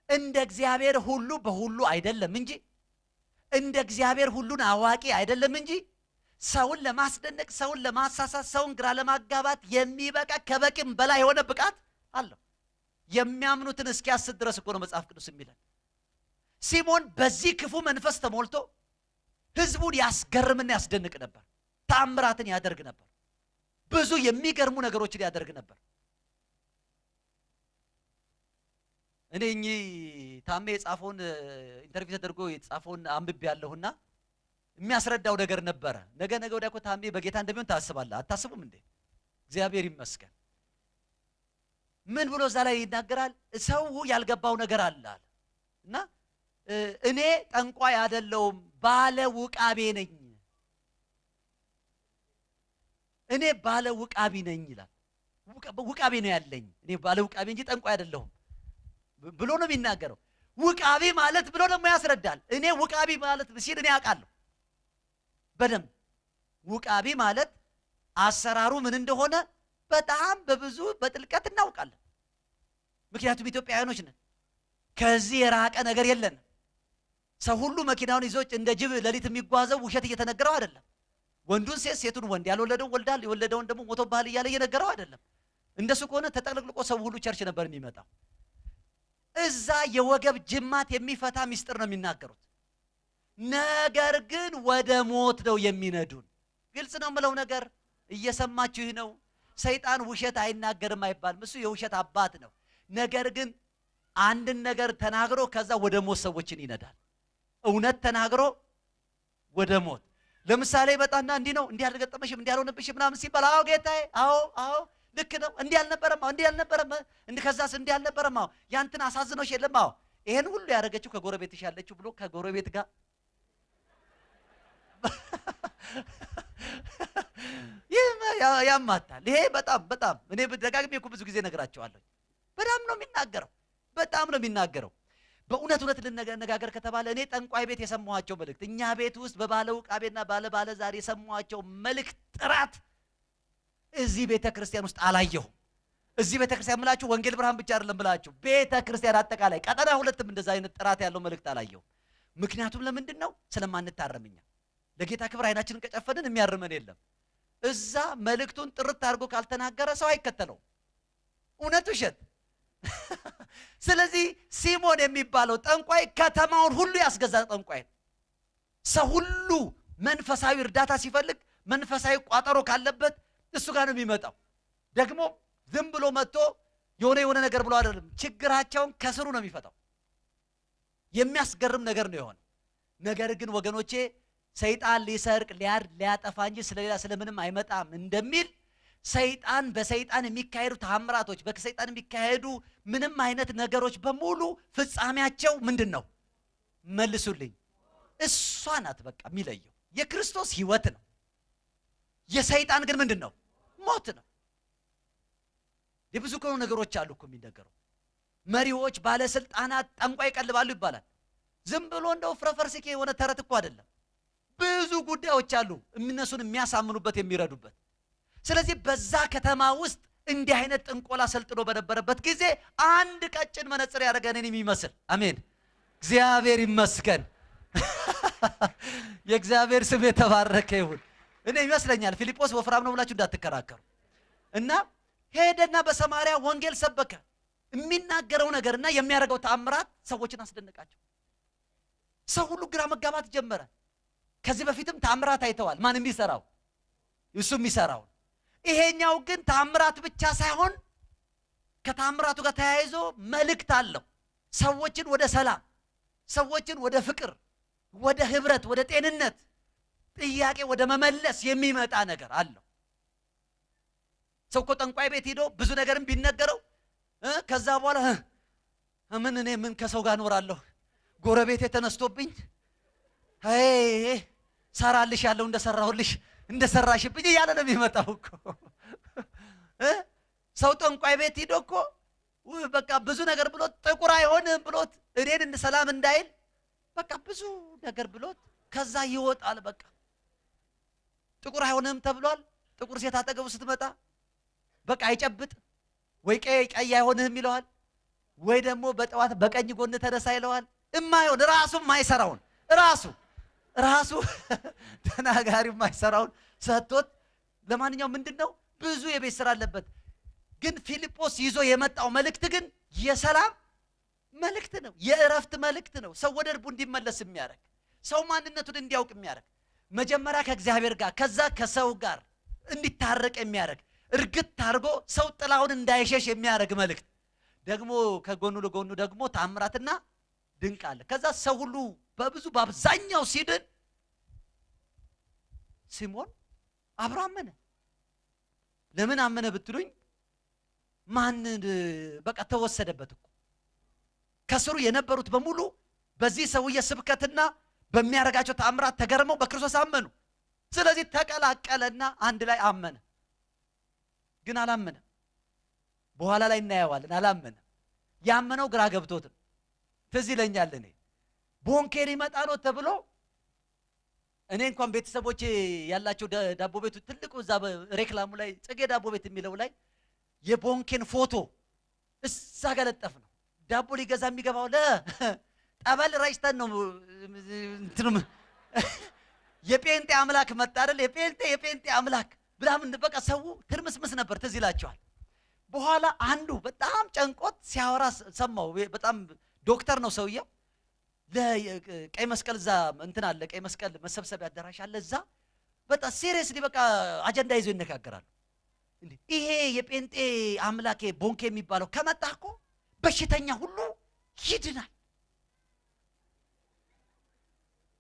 እንደ እግዚአብሔር ሁሉ በሁሉ አይደለም እንጂ፣ እንደ እግዚአብሔር ሁሉን አዋቂ አይደለም እንጂ፣ ሰውን ለማስደነቅ፣ ሰውን ለማሳሳት፣ ሰውን ግራ ለማጋባት የሚበቃ ከበቂም በላይ የሆነ ብቃት አለው። የሚያምኑትን እስኪያስት ድረስ እኮ ነው መጽሐፍ ቅዱስ የሚለን። ሲሞን በዚህ ክፉ መንፈስ ተሞልቶ ሕዝቡን ያስገርምና ያስደንቅ ነበር። ተአምራትን ያደርግ ነበር። ብዙ የሚገርሙ ነገሮችን ያደርግ ነበር። እኔ እኚህ ታሜ የጻፈውን interview ተደርጎ የተጻፈውን አንብቤ ያለሁና የሚያስረዳው ነገር ነበረ። ነገ ነገ ወዲያ እኮ ታሜ በጌታ እንደሚሆን ታስባለህ። አታስቡም እንዴ? እግዚአብሔር ይመስገን። ምን ብሎ እዛ ላይ ይናገራል? ሰው ያልገባው ነገር አለ እና እኔ ጠንቋይ አይደለሁም፣ ባለ ውቃቤ ነኝ። እኔ ባለ ውቃቢ ነኝ ይላል። ውቃቤ ነው ያለኝ፣ እኔ ባለ ውቃቤ እንጂ ጠንቋይ አይደለሁም ብሎ ነው የሚናገረው። ውቃቢ ማለት ብሎ ደግሞ ያስረዳል። እኔ ውቃቢ ማለት ሲል እኔ አውቃለሁ በደንብ። ውቃቢ ማለት አሰራሩ ምን እንደሆነ በጣም በብዙ በጥልቀት እናውቃለን። ምክንያቱም ኢትዮጵያውያኖች ነን። ከዚህ የራቀ ነገር የለንም። ሰው ሁሉ መኪናውን ይዞ እንደ ጅብ ሌሊት የሚጓዘው ውሸት እየተነገረው አይደለም። ወንዱን ሴት፣ ሴቱን ወንድ፣ ያልወለደውን ወልዳል፣ የወለደውን ደግሞ ሞቶብሃል እያለ እየነገረው አይደለም። እንደሱ ከሆነ ተጠቅልቅልቆ ሰው ሁሉ church ነበር የሚመጣው። እዛ የወገብ ጅማት የሚፈታ ሚስጥር ነው የሚናገሩት። ነገር ግን ወደ ሞት ነው የሚነዱን። ግልጽ ነው የምለው ነገር እየሰማችሁ ነው። ሰይጣን ውሸት አይናገርም አይባልም። እሱ የውሸት አባት ነው። ነገር ግን አንድን ነገር ተናግሮ ከዛ ወደ ሞት ሰዎችን ይነዳል። እውነት ተናግሮ ወደ ሞት። ለምሳሌ በጣና እንዲህ ነው፣ እንዲህ አልገጠመሽም፣ እንዲህ አልሆነብሽም ምናምን ሲባል አዎ ጌታዬ፣ አዎ አዎ ልክ ነው፣ እንዲህ አልነበረም፣ እንዲህ አልነበረም፣ እንዲህ ከዛስ እንዲህ አልነበረም፣ አዎ ያንተን አሳዝኖሽ የለም፣ አዎ ይሄን ሁሉ ያደረገችው ከጎረቤትሽ ያለችው ብሎ ከጎረቤት ጋር ያማታል። ይሄ በጣም በጣም እኔ ደጋግሜ እኮ ብዙ ጊዜ እነግራቸዋለሁ። በጣም ነው የሚናገረው፣ በጣም ነው የሚናገረው። በእውነት እውነት ልነጋገር ከተባለ እኔ ጠንቋይ ቤት የሰማኋቸው መልእክት፣ እኛ ቤት ውስጥ በባለ ውቃቤና ባለ ባለ ዛር የሰማኋቸው መልእክት ጥራት እዚህ ቤተ ክርስቲያን ውስጥ አላየሁም። እዚህ ቤተ ክርስቲያን ምላችሁ ወንጌል ብርሃን ብቻ አይደለም ብላችሁ ቤተ ክርስቲያን አጠቃላይ ቀጠና 2ም እንደዛ አይነት ጥራት ያለው መልእክት አላየሁም። ምክንያቱም ለምንድን ነው? ስለማንታረምኛ። ለጌታ ክብር አይናችንን ከጨፈንን የሚያርመን የለም። እዛ መልእክቱን ጥርት አድርጎ ካልተናገረ ሰው አይከተለውም። እውነት ውሸት? ስለዚህ ሲሞን የሚባለው ጠንቋይ ከተማውን ሁሉ ያስገዛ ጠንቋይ ነው። ሰው ሁሉ መንፈሳዊ እርዳታ ሲፈልግ፣ መንፈሳዊ ቋጠሮ ካለበት እሱ ጋር ነው የሚመጣው። ደግሞ ዝም ብሎ መጥቶ የሆነ የሆነ ነገር ብሎ አይደለም፣ ችግራቸውን ከስሩ ነው የሚፈታው። የሚያስገርም ነገር ነው የሆነ። ነገር ግን ወገኖቼ ሰይጣን ሊሰርቅ ሊያርድ ሊያጠፋ እንጂ ስለሌላ ስለምንም አይመጣም እንደሚል፣ ሰይጣን በሰይጣን የሚካሄዱ ተአምራቶች፣ በሰይጣን የሚካሄዱ ምንም አይነት ነገሮች በሙሉ ፍጻሜያቸው ምንድን ነው? መልሱልኝ። እሷ ናት በቃ የሚለየው። የክርስቶስ ሕይወት ነው። የሰይጣን ግን ምንድን ነው? ሞት ነው። የብዙ ከሆኑ ነገሮች አሉ እኮ የሚነገረው። መሪዎች፣ ባለስልጣናት ጠንቋይ ይቀልባሉ ይባላል። ዝም ብሎ እንደው ፍረፈርስኬ የሆነ ተረት እኮ አይደለም። ብዙ ጉዳዮች አሉ እነሱን የሚያሳምኑበት፣ የሚረዱበት። ስለዚህ በዛ ከተማ ውስጥ እንዲህ አይነት ጥንቆላ ሰልጥኖ በነበረበት ጊዜ አንድ ቀጭን መነጽር ያደረገ እኔን የሚመስል፣ አሜን፣ እግዚአብሔር ይመስገን። የእግዚአብሔር ስም የተባረከ ይሁን። እኔ ይመስለኛል ፊልጶስ ወፍራም ነው ብላችሁ እንዳትከራከሩ። እና ሄደና በሰማርያ ወንጌል ሰበከ። የሚናገረው ነገርና የሚያደርገው ተአምራት ሰዎችን አስደነቃቸው። ሰው ሁሉ ግራ መጋባት ጀመረ። ከዚህ በፊትም ተአምራት አይተዋል። ማን የሚሰራው? እሱ የሚሰራው። ይሄኛው ግን ተአምራት ብቻ ሳይሆን ከተአምራቱ ጋር ተያይዞ መልእክት አለው። ሰዎችን ወደ ሰላም፣ ሰዎችን ወደ ፍቅር፣ ወደ ህብረት፣ ወደ ጤንነት ጥያቄ ወደ መመለስ የሚመጣ ነገር አለው። ሰው እኮ ጠንቋይ ቤት ሄዶ ብዙ ነገርም ቢነገረው ከዛ በኋላ ምን እኔ ምን ከሰው ጋር እኖራለሁ፣ ጎረቤቴ ተነስቶብኝ ሰራልሽ ያለው እንደሰራሁልሽ እንደሰራሽብኝ እያለ ነው የሚመጣው እኮ። ሰው ጠንቋይ ቤት ሂዶ እኮ በቃ ብዙ ነገር ብሎት፣ ጥቁር አይሆንም ብሎት፣ እኔን ሰላም እንዳይል በቃ ብዙ ነገር ብሎት ከዛ ይወጣል። በቃ ጥቁር አይሆንም ተብሏል። ጥቁር ሴት አጠገቡ ስትመጣ በቃ አይጨብጥ፣ ወይ ቀይ ቀይ አይሆንህም ይለዋል፣ ወይ ደግሞ በጠዋት በቀኝ ጎን ተነሳ ይለዋል። እማይሆን ራሱ የማይሰራውን ራሱ ተናጋሪ የማይሰራውን ሰጥቶት። ለማንኛውም ምንድን ነው፣ ብዙ የቤት ስራ አለበት። ግን ፊልጶስ ይዞ የመጣው መልእክት ግን የሰላም መልእክት ነው፣ የእረፍት መልእክት ነው። ሰው ወደ ልቡ እንዲመለስ የሚያደርግ፣ ሰው ማንነቱን እንዲያውቅ የሚያደርግ፣ መጀመሪያ ከእግዚአብሔር ጋር ከዛ ከሰው ጋር እንዲታረቅ የሚያደርግ፣ እርግት አድርጎ ሰው ጥላውን እንዳይሸሽ የሚያደርግ መልእክት፣ ደግሞ ከጎኑ ለጎኑ ደግሞ ታምራትና ድንቅ አለ። ከዛ ሰው ሁሉ በብዙ በአብዛኛው ሲድን ሲሞን አብሮ አመነ። ለምን አመነ ብትሉኝ ማን በቃ ተወሰደበት እኮ። ከስሩ የነበሩት በሙሉ በዚህ ሰውዬ ስብከትና በሚያደርጋቸው ተአምራት ተገርመው በክርስቶስ አመኑ። ስለዚህ ተቀላቀለና አንድ ላይ አመነ። ግን አላመነም። በኋላ ላይ እናየዋለን። አላመነም። ያመነው ግራ ገብቶት ነው። ትዝ ይለኛል እኔ ቦንኬ ሊመጣ ነው ተብሎ እኔ እንኳን ቤተሰቦቼ ያላቸው ዳቦ ቤቱ ትልቁ እዛ ሬክላሙ ላይ ጽጌ ዳቦ ቤት የሚለው ላይ የቦንኬን ፎቶ እዛ ጋር ለጠፍ ነው። ዳቦ ሊገዛ የሚገባው ለጠበል ረጭተን ነው። እንትኑም የጴንጤ አምላክ መጣ አይደል? የጴንጤ አምላክ ብላምን በቃ ሰው ትርምስምስ ነበር። ትዝ ይላቸዋል። በኋላ አንዱ በጣም ጨንቆት ሲያወራ ሰማው። በጣም ዶክተር ነው ሰውየው። ለቀይ መስቀል እዛ እንትን አለ፣ ቀይ መስቀል መሰብሰቢያ አዳራሽ አለ። እዛ በጣም seriously በቃ አጀንዳ ይዞ ይነጋገራሉ። እንዴ ይሄ የጴንጤ አምላኬ ቦንኬ የሚባለው ከመጣ እኮ በሽተኛ ሁሉ ይድናል።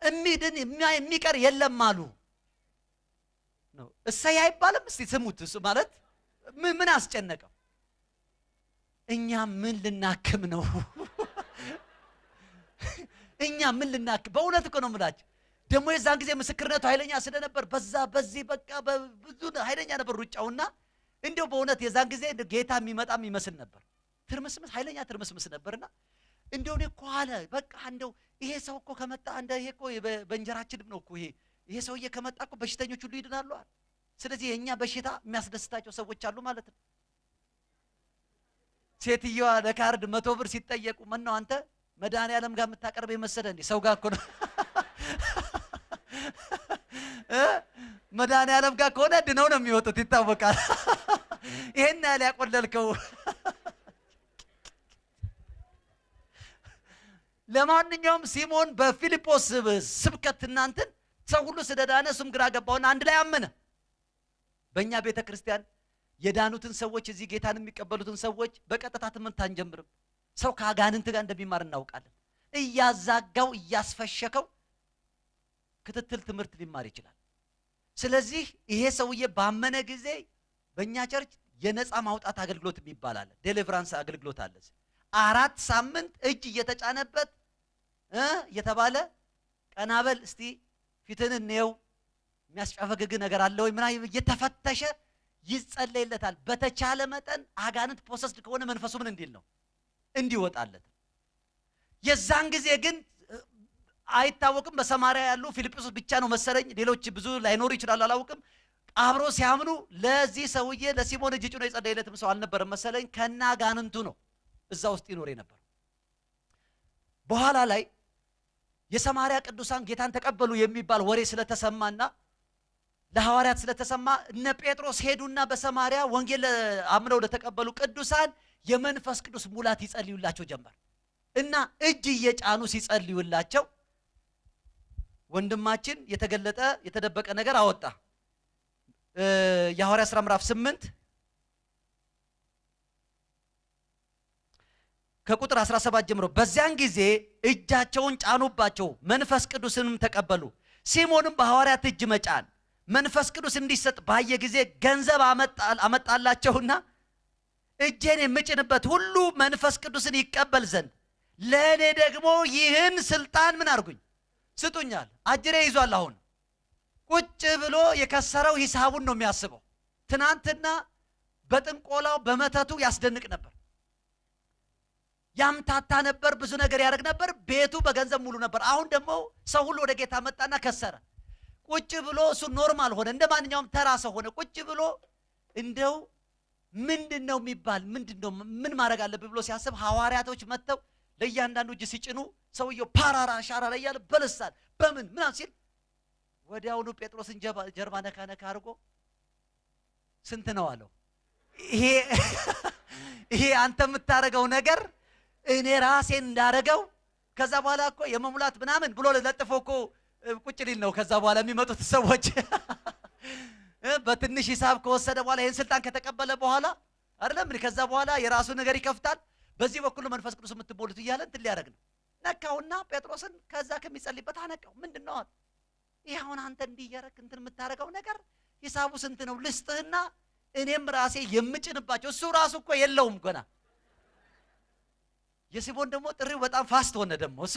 የሚድን የሚቀር የለም አሉ። ነው እሰይ አይባልም? እስቲ ስሙት። እሱ ማለት ምን አስጨነቀው? እኛ ምን ልናክም ነው? እኛ ምን ልናክም? በእውነት እኮ ነው የምላችሁ። ደግሞ የዛን ጊዜ ምስክርነቱ ኃይለኛ ስለነበር በዛ በዚህ በቃ ብዙ ኃይለኛ ነበር ሩጫውና እንዲያው በእውነት የዛን ጊዜ ጌታ የሚመጣም ይመስል ነበር። ትርምስምስ፣ ኃይለኛ ትርምስምስ ነበርና እንደው እኔ እኮ አለ በቃ እንደው ይሄ ሰው እኮ ከመጣ እንደ ይሄ እኮ በእንጀራችንም ነው እኮ፣ ይሄ ሰውዬ ከመጣ እኮ በሽተኞች ሁሉ ይድናሉ አለ። ስለዚህ የእኛ በሽታ የሚያስደስታቸው ሰዎች አሉ ማለት ነው። ሴትየዋ ለካርድ 100 ብር ሲጠየቁ ምነው አንተ መድኃኒዓለም ጋር የምታቀርብ የመሰለህ እንዴ? ሰው ጋር እኮ ነው። መድኃኒዓለም ጋር ከሆነ ድነው ነው የሚወጡት፣ ይታወቃል። ይሄን ያህል ያቆለልከው። ለማንኛውም ሲሞን በፊልጶስ ስብከት እናንተን ሰው ሁሉ ስለዳነ እሱም ግራ ገባውና አንድ ላይ አመነ። በእኛ ቤተ ክርስቲያን የዳኑትን ሰዎች እዚህ ጌታን የሚቀበሉትን ሰዎች በቀጥታ ትምህርት አንጀምርም። ሰው ከአጋንንት ጋር እንደሚማር እናውቃለን። እያዛጋው እያስፈሸከው ክትትል ትምህርት ሊማር ይችላል። ስለዚህ ይሄ ሰውዬ ባመነ ጊዜ በእኛ church የነፃ ማውጣት አገልግሎት የሚባል አለ። Deliverance አገልግሎት አለ። 4 ሳምንት እጅ እየተጫነበት እየተባለ ቀና በል እስቲ ፊትህን እንየው የሚያስጨፈግግ ነገር አለ ወይ ምናምን እየተፈተሸ ይጸለይለታል። በተቻለ መጠን አጋንንት possessed ከሆነ መንፈሱ ምን እንዲል ነው እንዲወጣለት። የዛን ጊዜ ግን አይታወቅም። በሰማርያ ያሉ ፊልጶስ ብቻ ነው መሰለኝ፣ ሌሎች ብዙ ላይኖሩ ይችላሉ አላውቅም። አብሮ ሲያምኑ ለዚህ ሰውዬ ለሲሞን እጅ ጭኖ የጸለየለትም ሰው አልነበረም መሰለኝ። ከና አጋንንቱ ነው እዛ ውስጥ ይኖር የነበረው። በኋላ ላይ የሰማርያ ቅዱሳን ጌታን ተቀበሉ የሚባል ወሬ ስለተሰማና ለሐዋርያት ስለተሰማ እነ ጴጥሮስ ሄዱና በሰማርያ ወንጌል አምነው ለተቀበሉ ቅዱሳን የመንፈስ ቅዱስ ሙላት ይጸልዩላቸው ጀመር። እና እጅ እየጫኑ ሲጸልዩላቸው ወንድማችን የተገለጠ የተደበቀ ነገር አወጣ። የሐዋርያት ሥራ ምዕራፍ 8 ከቁጥር 17 ጀምሮ በዚያን ጊዜ እጃቸውን ጫኑባቸው መንፈስ ቅዱስንም ተቀበሉ። ሲሞንም በሐዋርያት እጅ መጫን መንፈስ ቅዱስ እንዲሰጥ ባየ ጊዜ ገንዘብ አመጣላቸውና እጄን የምጭንበት ሁሉ መንፈስ ቅዱስን ይቀበል ዘንድ ለእኔ ደግሞ ይህን ስልጣን ምን አድርጉኝ ስጡኛል። አጅሬ ይዟል። አሁን ቁጭ ብሎ የከሰረው ሂሳቡን ነው የሚያስበው። ትናንትና በጥንቆላው በመተቱ ያስደንቅ ነበር፣ ያምታታ ነበር፣ ብዙ ነገር ያደርግ ነበር። ቤቱ በገንዘብ ሙሉ ነበር። አሁን ደግሞ ሰው ሁሉ ወደ ጌታ መጣና ከሰረ። ቁጭ ብሎ እሱ normal ሆነ፣ እንደ ማንኛውም ተራ ሰው ሆነ። ቁጭ ብሎ እንደው ምንድነው የሚባል ምንድነው ምን ማድረግ አለብህ ብሎ ሲያስብ ሐዋርያቶች መጥተው ለእያንዳንዱ እጅ ሲጭኑ ሰውየው ፓራራ ሻራ ላይ ያለ በልሳን በምን ምናምን ሲል ወዲያውኑ ጴጥሮስን ጀርባ ነካ ነካ አድርጎ ስንት ነው አለው። ይሄ አንተ የምታረገው ነገር እኔ ራሴን እንዳረገው ከዛ በኋላ እኮ የመሙላት ምናምን ብሎ ለጥፎ እኮ ቁጭ ሊል ነው። ከዛ በኋላ የሚመጡት ሰዎች በትንሽ ሂሳብ ከወሰደ በኋላ ይሄን ስልጣን ከተቀበለ በኋላ አይደለም ከዛ በኋላ የራሱ ነገር ይከፍታል። በዚህ በኩል መንፈስ ቅዱስ የምትሞሉት እያለ እንትን ሊያደርግ ነው። ነካውና ጴጥሮስን ከዛ ከሚጸልይበት አነቃው። ምንድነው አለ። ይሄ አሁን አንተ እንዲህ እያደረክ እንትን የምታደርገው ነገር ሂሳቡ ስንት ነው ልስጥህና እኔም ራሴ የምጭንባቸው። እሱ ራሱ እኮ የለውም ገና። የሲሞን ደግሞ ጥሪው በጣም fast ሆነ። ደግሞ እሱ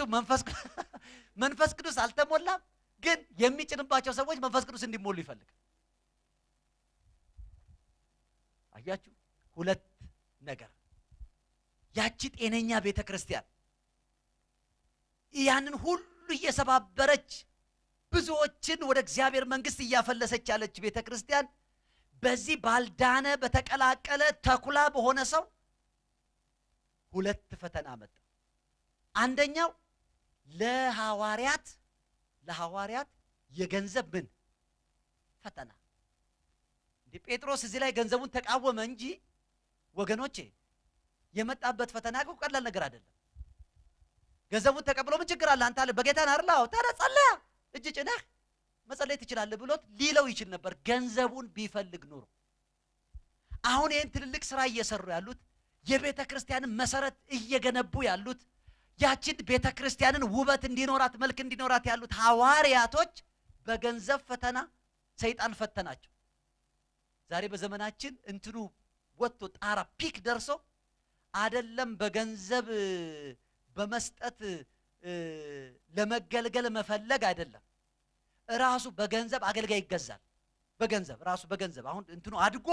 መንፈስ ቅዱስ አልተሞላም፣ ግን የሚጭንባቸው ሰዎች መንፈስ ቅዱስ እንዲሞሉ ይፈልጋል። አያችሁ፣ ሁለት ነገር። ያቺ ጤነኛ ቤተክርስቲያን ያንን ሁሉ እየሰባበረች ብዙዎችን ወደ እግዚአብሔር መንግስት እያፈለሰች ያለች ቤተክርስቲያን በዚህ ባልዳነ በተቀላቀለ ተኩላ በሆነ ሰው ሁለት ፈተና መጣ። አንደኛው ለሐዋርያት የገንዘብ ምን ፈተና። እንዴ ጴጥሮስ እዚህ ላይ ገንዘቡን ተቃወመ እንጂ ወገኖቼ የመጣበት ፈተና እኮ ቀላል ነገር አይደለም። ገንዘቡን ተቀብሎ ምን ችግር አለ አንተ አለ በጌታ ነህ አይደል? አዎ ታዲያ ጸልያ እጅ ጭነህ መጸለይ ትችላለህ ብሎት ሊለው ይችል ነበር ገንዘቡን ቢፈልግ ኖሮ። አሁን ይሄን ትልልቅ ስራ እየሰሩ ያሉት የቤተ ክርስቲያንን መሰረት እየገነቡ ያሉት ያቺን ቤተ ክርስቲያንን ውበት እንዲኖራት መልክ እንዲኖራት ያሉት ሐዋርያቶች በገንዘብ ፈተና ሰይጣን ፈተናቸው። ዛሬ በዘመናችን እንትኑ ወጥቶ ጣራ ፒክ ደርሶ አይደለም በገንዘብ በመስጠት ለመገልገል መፈለግ አይደለም፣ ራሱ በገንዘብ አገልጋይ ይገዛል። በገንዘብ ራሱ በገንዘብ አሁን እንትኑ አድጎ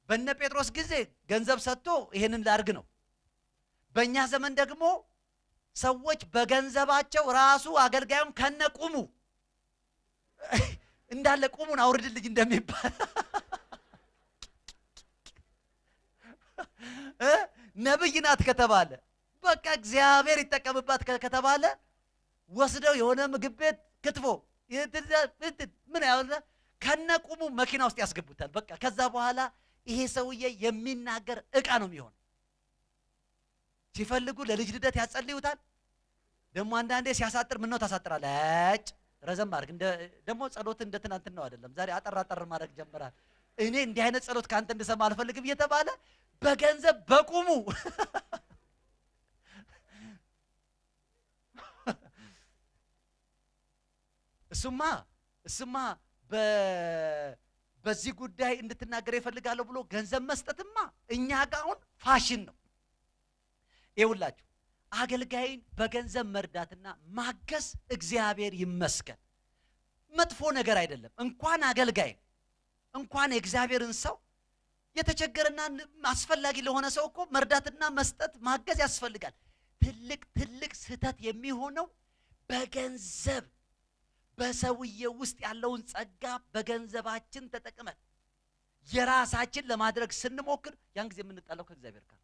በነ ጴጥሮስ ጊዜ ገንዘብ ሰጥቶ ይሄንን ላድርግ ነው። በእኛ ዘመን ደግሞ ሰዎች በገንዘባቸው ራሱ አገልጋዩን ከነቁሙ እንዳለ ቁሙን አውርድልኝ እንደሚባል ነብይ ናት ከተባለ፣ በቃ እግዚአብሔር ይጠቀምባት ከተባለ ወስደው የሆነ ምግብ ቤት ክትፎ ምን ያለ ከነ ቁሙ መኪና ውስጥ ያስገቡታል። በቃ ከዛ በኋላ ይሄ ሰውዬ የሚናገር እቃ ነው የሚሆን። ሲፈልጉ ለልጅ ልደት ያጸልዩታል። ደግሞ አንዳንዴ ሲያሳጥር ምን ነው ታሳጥራለህ? አጭ ረዘም አድርግ። ደግሞ ጸሎት እንደ ትናንትናው አይደለም፣ ዛሬ አጠር አጠር ማድረግ ጀምራል። እኔ እንዲህ አይነት ጸሎት ከአንተ እንድሰማ አልፈልግም እየተባለ በገንዘብ በቁሙ እሱማ በዚህ ጉዳይ እንድትናገር ይፈልጋለሁ ብሎ ገንዘብ መስጠትማ እኛ ጋር አሁን ፋሽን ነው። ይኸውላችሁ አገልጋይን በገንዘብ መርዳትና ማገዝ እግዚአብሔር ይመስገን መጥፎ ነገር አይደለም። እንኳን አገልጋይን እንኳን የእግዚአብሔርን ሰው የተቸገረና አስፈላጊ ለሆነ ሰው እኮ መርዳትና መስጠት ማገዝ ያስፈልጋል። ትልቅ ትልቅ ስህተት የሚሆነው በገንዘብ በሰውየው ውስጥ ያለውን ጸጋ በገንዘባችን ተጠቅመን የራሳችን ለማድረግ ስንሞክር ያን ጊዜ የምንጣለው ከእግዚአብሔር ጋር።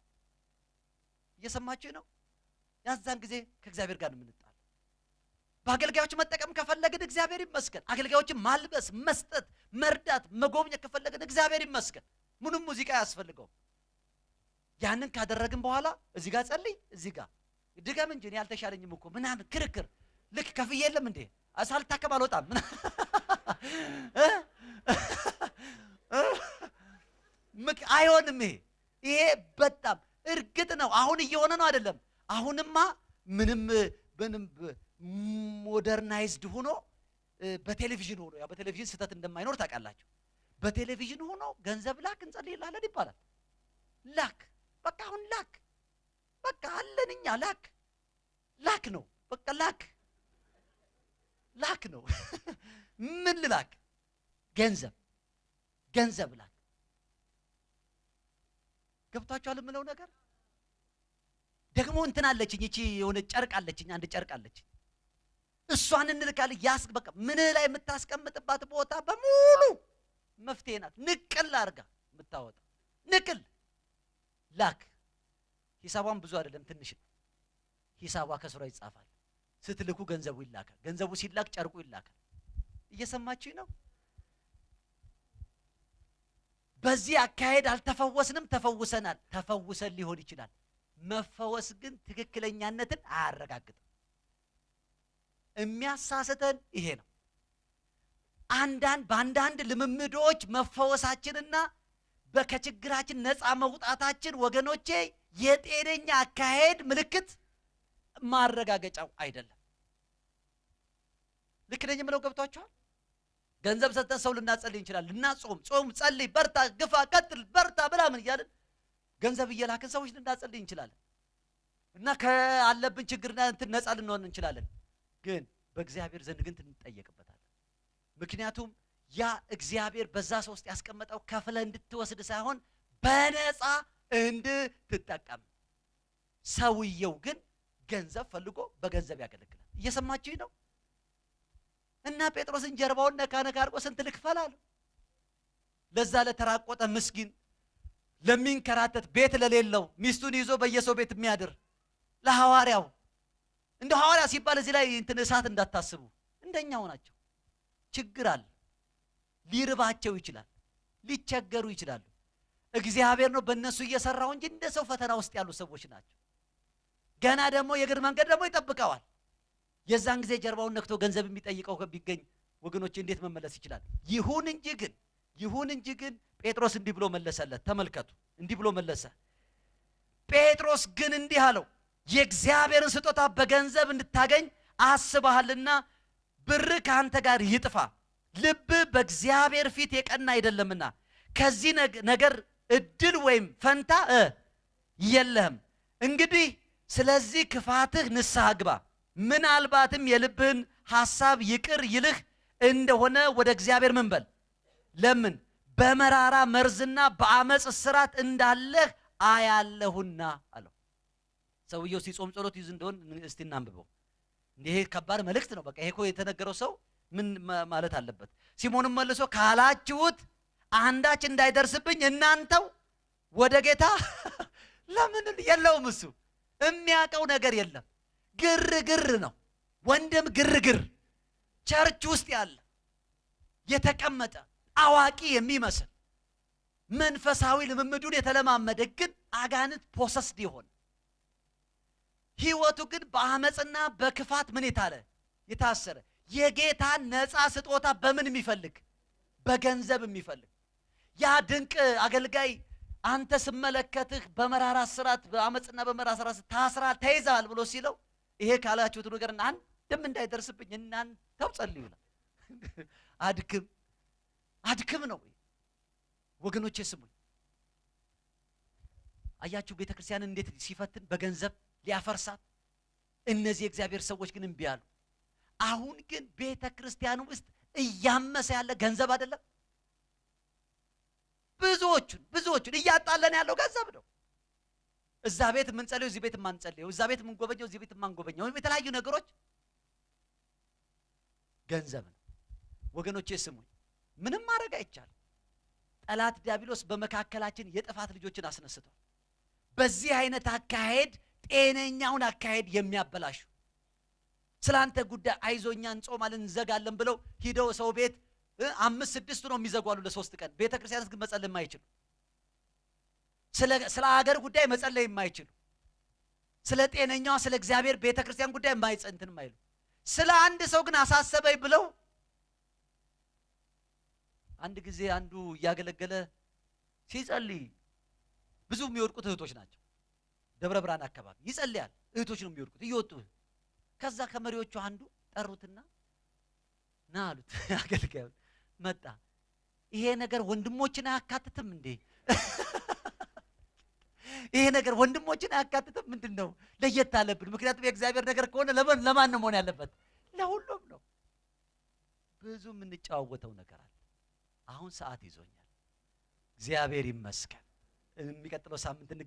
እየሰማችሁ ነው? ያዛን ጊዜ ከእግዚአብሔር ጋር የምንጣለው። በአገልጋዮች መጠቀም ከፈለግን እግዚአብሔር ይመስገን። አገልጋዮችን ማልበስ፣ መስጠት፣ መርዳት፣ መጎብኘት ከፈለግን እግዚአብሔር ይመስገን። ምንም ሙዚቃ አያስፈልገውም። ያንን ካደረግን በኋላ እዚህ ጋር ጸልይ፣ እዚህ ጋር ድገም እንጂ እኔ አልተሻለኝም እኮ ምናምን ክርክር። ልክ ከፍዬ የለም እንዴ ሳልታከም አልወጣም። አይሆንም። ይሄ በጣም እርግጥ ነው አሁን እየሆነ ነው አይደለም። አሁንማ ምንም ምንም modernized ሆኖ በቴሌቪዥን ሆኖ፣ ያው በቴሌቪዥን ስህተት እንደማይኖር ታውቃላችሁ። በቴሌቪዥን ሆኖ ገንዘብ ላክ እንጸልይልሃለን ይባላል። ላክ በቃ አሁን ላክ በቃ አለን እኛ ላክ ላክ ነው በቃ ላክ ላክ ነው። ምን ልላክ? ገንዘብ ገንዘብ ላክ። ገብቷችኋል የምለው ነገር? ደግሞ እንትን አለችኝ፣ እቺ የሆነ ጨርቅ አለችኝ፣ አንድ ጨርቅ አለችኝ። እሷን እንልካለን። ያስ በቃ ምን ላይ የምታስቀምጥባት ቦታ በሙሉ መፍትሄ ናት። ንቅል አድርጋ የምታወጣ ንቅል ላክ። ሂሳቧን ብዙ አይደለም ትንሽ ነው። ሂሳቧ ከስሯ ይጻፋል። ስትልኩ ገንዘቡ ይላካል። ገንዘቡ ሲላክ ጨርቁ ይላካል። እየሰማችሁኝ ነው? በዚህ አካሄድ አልተፈወስንም፣ ተፈውሰናል። ተፈውሰን ሊሆን ይችላል። መፈወስ ግን ትክክለኛነትን አያረጋግጥም። የሚያሳስተን ይሄ ነው። አንዳንድ በአንዳንድ ልምምዶች መፈወሳችንና ከችግራችን ነፃ መውጣታችን ወገኖቼ የጤነኛ አካሄድ ምልክት ማረጋገጫው አይደለም። ልክ ነኝ የምለው ገብቷችኋል? ገንዘብ ሰጥተን ሰው ልናጸልይ እንችላለን። ልናጾም ጾም፣ ጸልይ፣ በርታ፣ ግፋ፣ ቀጥል፣ በርታ ምናምን እያልን ገንዘብ እየላክን ሰዎች ልናጸልይ እንችላለን እና ከአለብን ችግርና እንትን ነፃ ልንሆን እንችላለን። ግን በእግዚአብሔር ዘንድ ግን እንጠየቅበታለን። ምክንያቱም ያ እግዚአብሔር በዛ ሰው ውስጥ ያስቀመጠው ከፍለህ እንድትወስድ ሳይሆን በነፃ እንድትጠቀም። ሰውየው ግን ገንዘብ ፈልጎ በገንዘብ ያገለግላል። እየሰማችሁኝ ነው? እና ጴጥሮስን ጀርባውን ነካ ነካ አድርጎ ስንት ልክፈል አለው። ለዛ ለተራቆጠ ምስኪን፣ ለሚንከራተት፣ ቤት ለሌለው፣ ሚስቱን ይዞ በየሰው ቤት የሚያድር ለሐዋርያው። እንደ ሐዋርያ ሲባል እዚህ ላይ እንትን እሳት እንዳታስቡ፣ እንደኛው ናቸው። ችግር አለ። ሊርባቸው ይችላል፣ ሊቸገሩ ይችላሉ። እግዚአብሔር ነው በእነሱ እየሰራው እንጂ እንደ ሰው ፈተና ውስጥ ያሉ ሰዎች ናቸው። ገና ደግሞ የእግር መንገድ ደግሞ ይጠብቀዋል። የዛን ጊዜ ጀርባውን ነክቶ ገንዘብ የሚጠይቀው ቢገኝ ወገኖች እንዴት መመለስ ይችላል? ይሁን እንጂ ግን ጴጥሮስ እንዲህ ብሎ መለሰለት። ተመልከቱ፣ እንዲህ ብሎ መለሰ። ጴጥሮስ ግን እንዲህ አለው፣ የእግዚአብሔርን ስጦታ በገንዘብ እንድታገኝ አስበሃልና ብር ከአንተ ጋር ይጥፋ፣ ልብህ በእግዚአብሔር ፊት የቀና አይደለምና ከዚህ ነገር እድል ወይም ፈንታ የለህም። እንግዲህ ስለዚህ ክፋትህ ንስሐ ግባ፣ ምናልባትም የልብህን ሐሳብ ይቅር ይልህ እንደሆነ ወደ እግዚአብሔር ምን በል ለምን፣ በመራራ መርዝና በአመፅ እስራት እንዳለህ አያለሁና አለው። ሰውየው ሲጾም ጸሎት ይዝ እንደሆን እስቲ እናንብበው። ይሄ ከባድ መልእክት ነው። በቃ ይሄ እኮ የተነገረው ሰው ምን ማለት አለበት? ሲሞንም መልሶ ካላችሁት አንዳች እንዳይደርስብኝ እናንተው ወደ ጌታ ለምን የለውም። እሱ የሚያውቀው ነገር የለም። ግርግር ነው ወንድም፣ ግርግር church ውስጥ ያለ የተቀመጠ አዋቂ የሚመስል መንፈሳዊ ልምምዱን የተለማመደ ግን አጋንንት possessed የሆነ፣ ህይወቱ ግን በአመፅና በክፋት ምን የታለ የታሰረ፣ የጌታን ነፃ ስጦታ በምን የሚፈልግ? በገንዘብ የሚፈልግ። ያ ድንቅ አገልጋይ አንተ ስመለከትህ በመራራ ስራት፣ በአመፅና በመራራ ስራት ታስራ ተይዛል ብሎ ሲለው፣ ይሄ ካላችሁት ነገር አንድም እንዳይደርስብኝ እናንተው ጸልዩ ይላል። አድክም አድክም ነው። ወገኖቼ ስሙኝ። አያችሁ ቤተ ክርስቲያንን እንዴት ሲፈትን በገንዘብ ሊያፈርሳት። እነዚህ የእግዚአብሔር ሰዎች ግን እምቢ አሉ። አሁን ግን ቤተ ክርስቲያን ውስጥ እያመሰ ያለ ገንዘብ አይደለም። ብዙዎቹን ብዙዎቹን እያጣለን ያለው ገንዘብ ነው። እዛ ቤት የምንጸልየው፣ እዚህ ቤት የማንጸልየው፣ እዛ ቤት የምንጎበኘው፣ እዚህ ቤት የማንጎበኘው፣ የተለያዩ ነገሮች ገንዘብ ነው። ወገኖቼ ስሙኝ፣ ምንም ማድረግ አይቻልም። ጠላት ዲያብሎስ በመካከላችን የጥፋት ልጆችን አስነስቷል። በዚህ አይነት አካሄድ ጤነኛውን አካሄድ የሚያበላሹ፣ ስለ አንተ ጉዳይ አይዞኛ እንጾማለን እንዘጋለን ብለው ሂደው ሰው ቤት አምስት ስድስቱ ነው የሚዘጓሉ ለ3 ቀን። ቤተ ክርስቲያን ግን መጸለይ የማይችሉ፣ ስለ ሀገር ጉዳይ መጸለይ የማይችሉ፣ ስለ ጤነኛዋ ስለ እግዚአብሔር ቤተ ክርስቲያን ጉዳይ የማይጸንትን የማይሉ፣ ስለ አንድ ሰው ግን አሳሰበኝ ብለው። አንድ ጊዜ አንዱ እያገለገለ ሲጸልይ፣ ብዙ የሚወድቁት እህቶች ናቸው። ደብረ ብርሃን አካባቢ ይጸልያል። እህቶች ነው የሚወድቁት እየወጡ። ከዛ ከመሪዎቹ አንዱ ጠሩትና ና አሉት። አገልጋዩ መጣ። ይሄ ነገር ወንድሞችን አያካትትም እንዴ? ይሄ ነገር ወንድሞችን አያካትትም? ምንድን ነው ለየት አለብን? ምክንያቱም የእግዚአብሔር ነገር ከሆነ ለማን ነው መሆን ያለበት? ለሁሉም ነው። ብዙ የምንጨዋወተው ነገር አለ። አሁን ሰዓት ይዞኛል። እግዚአብሔር ይመስገን። የሚቀጥለው ሳምንት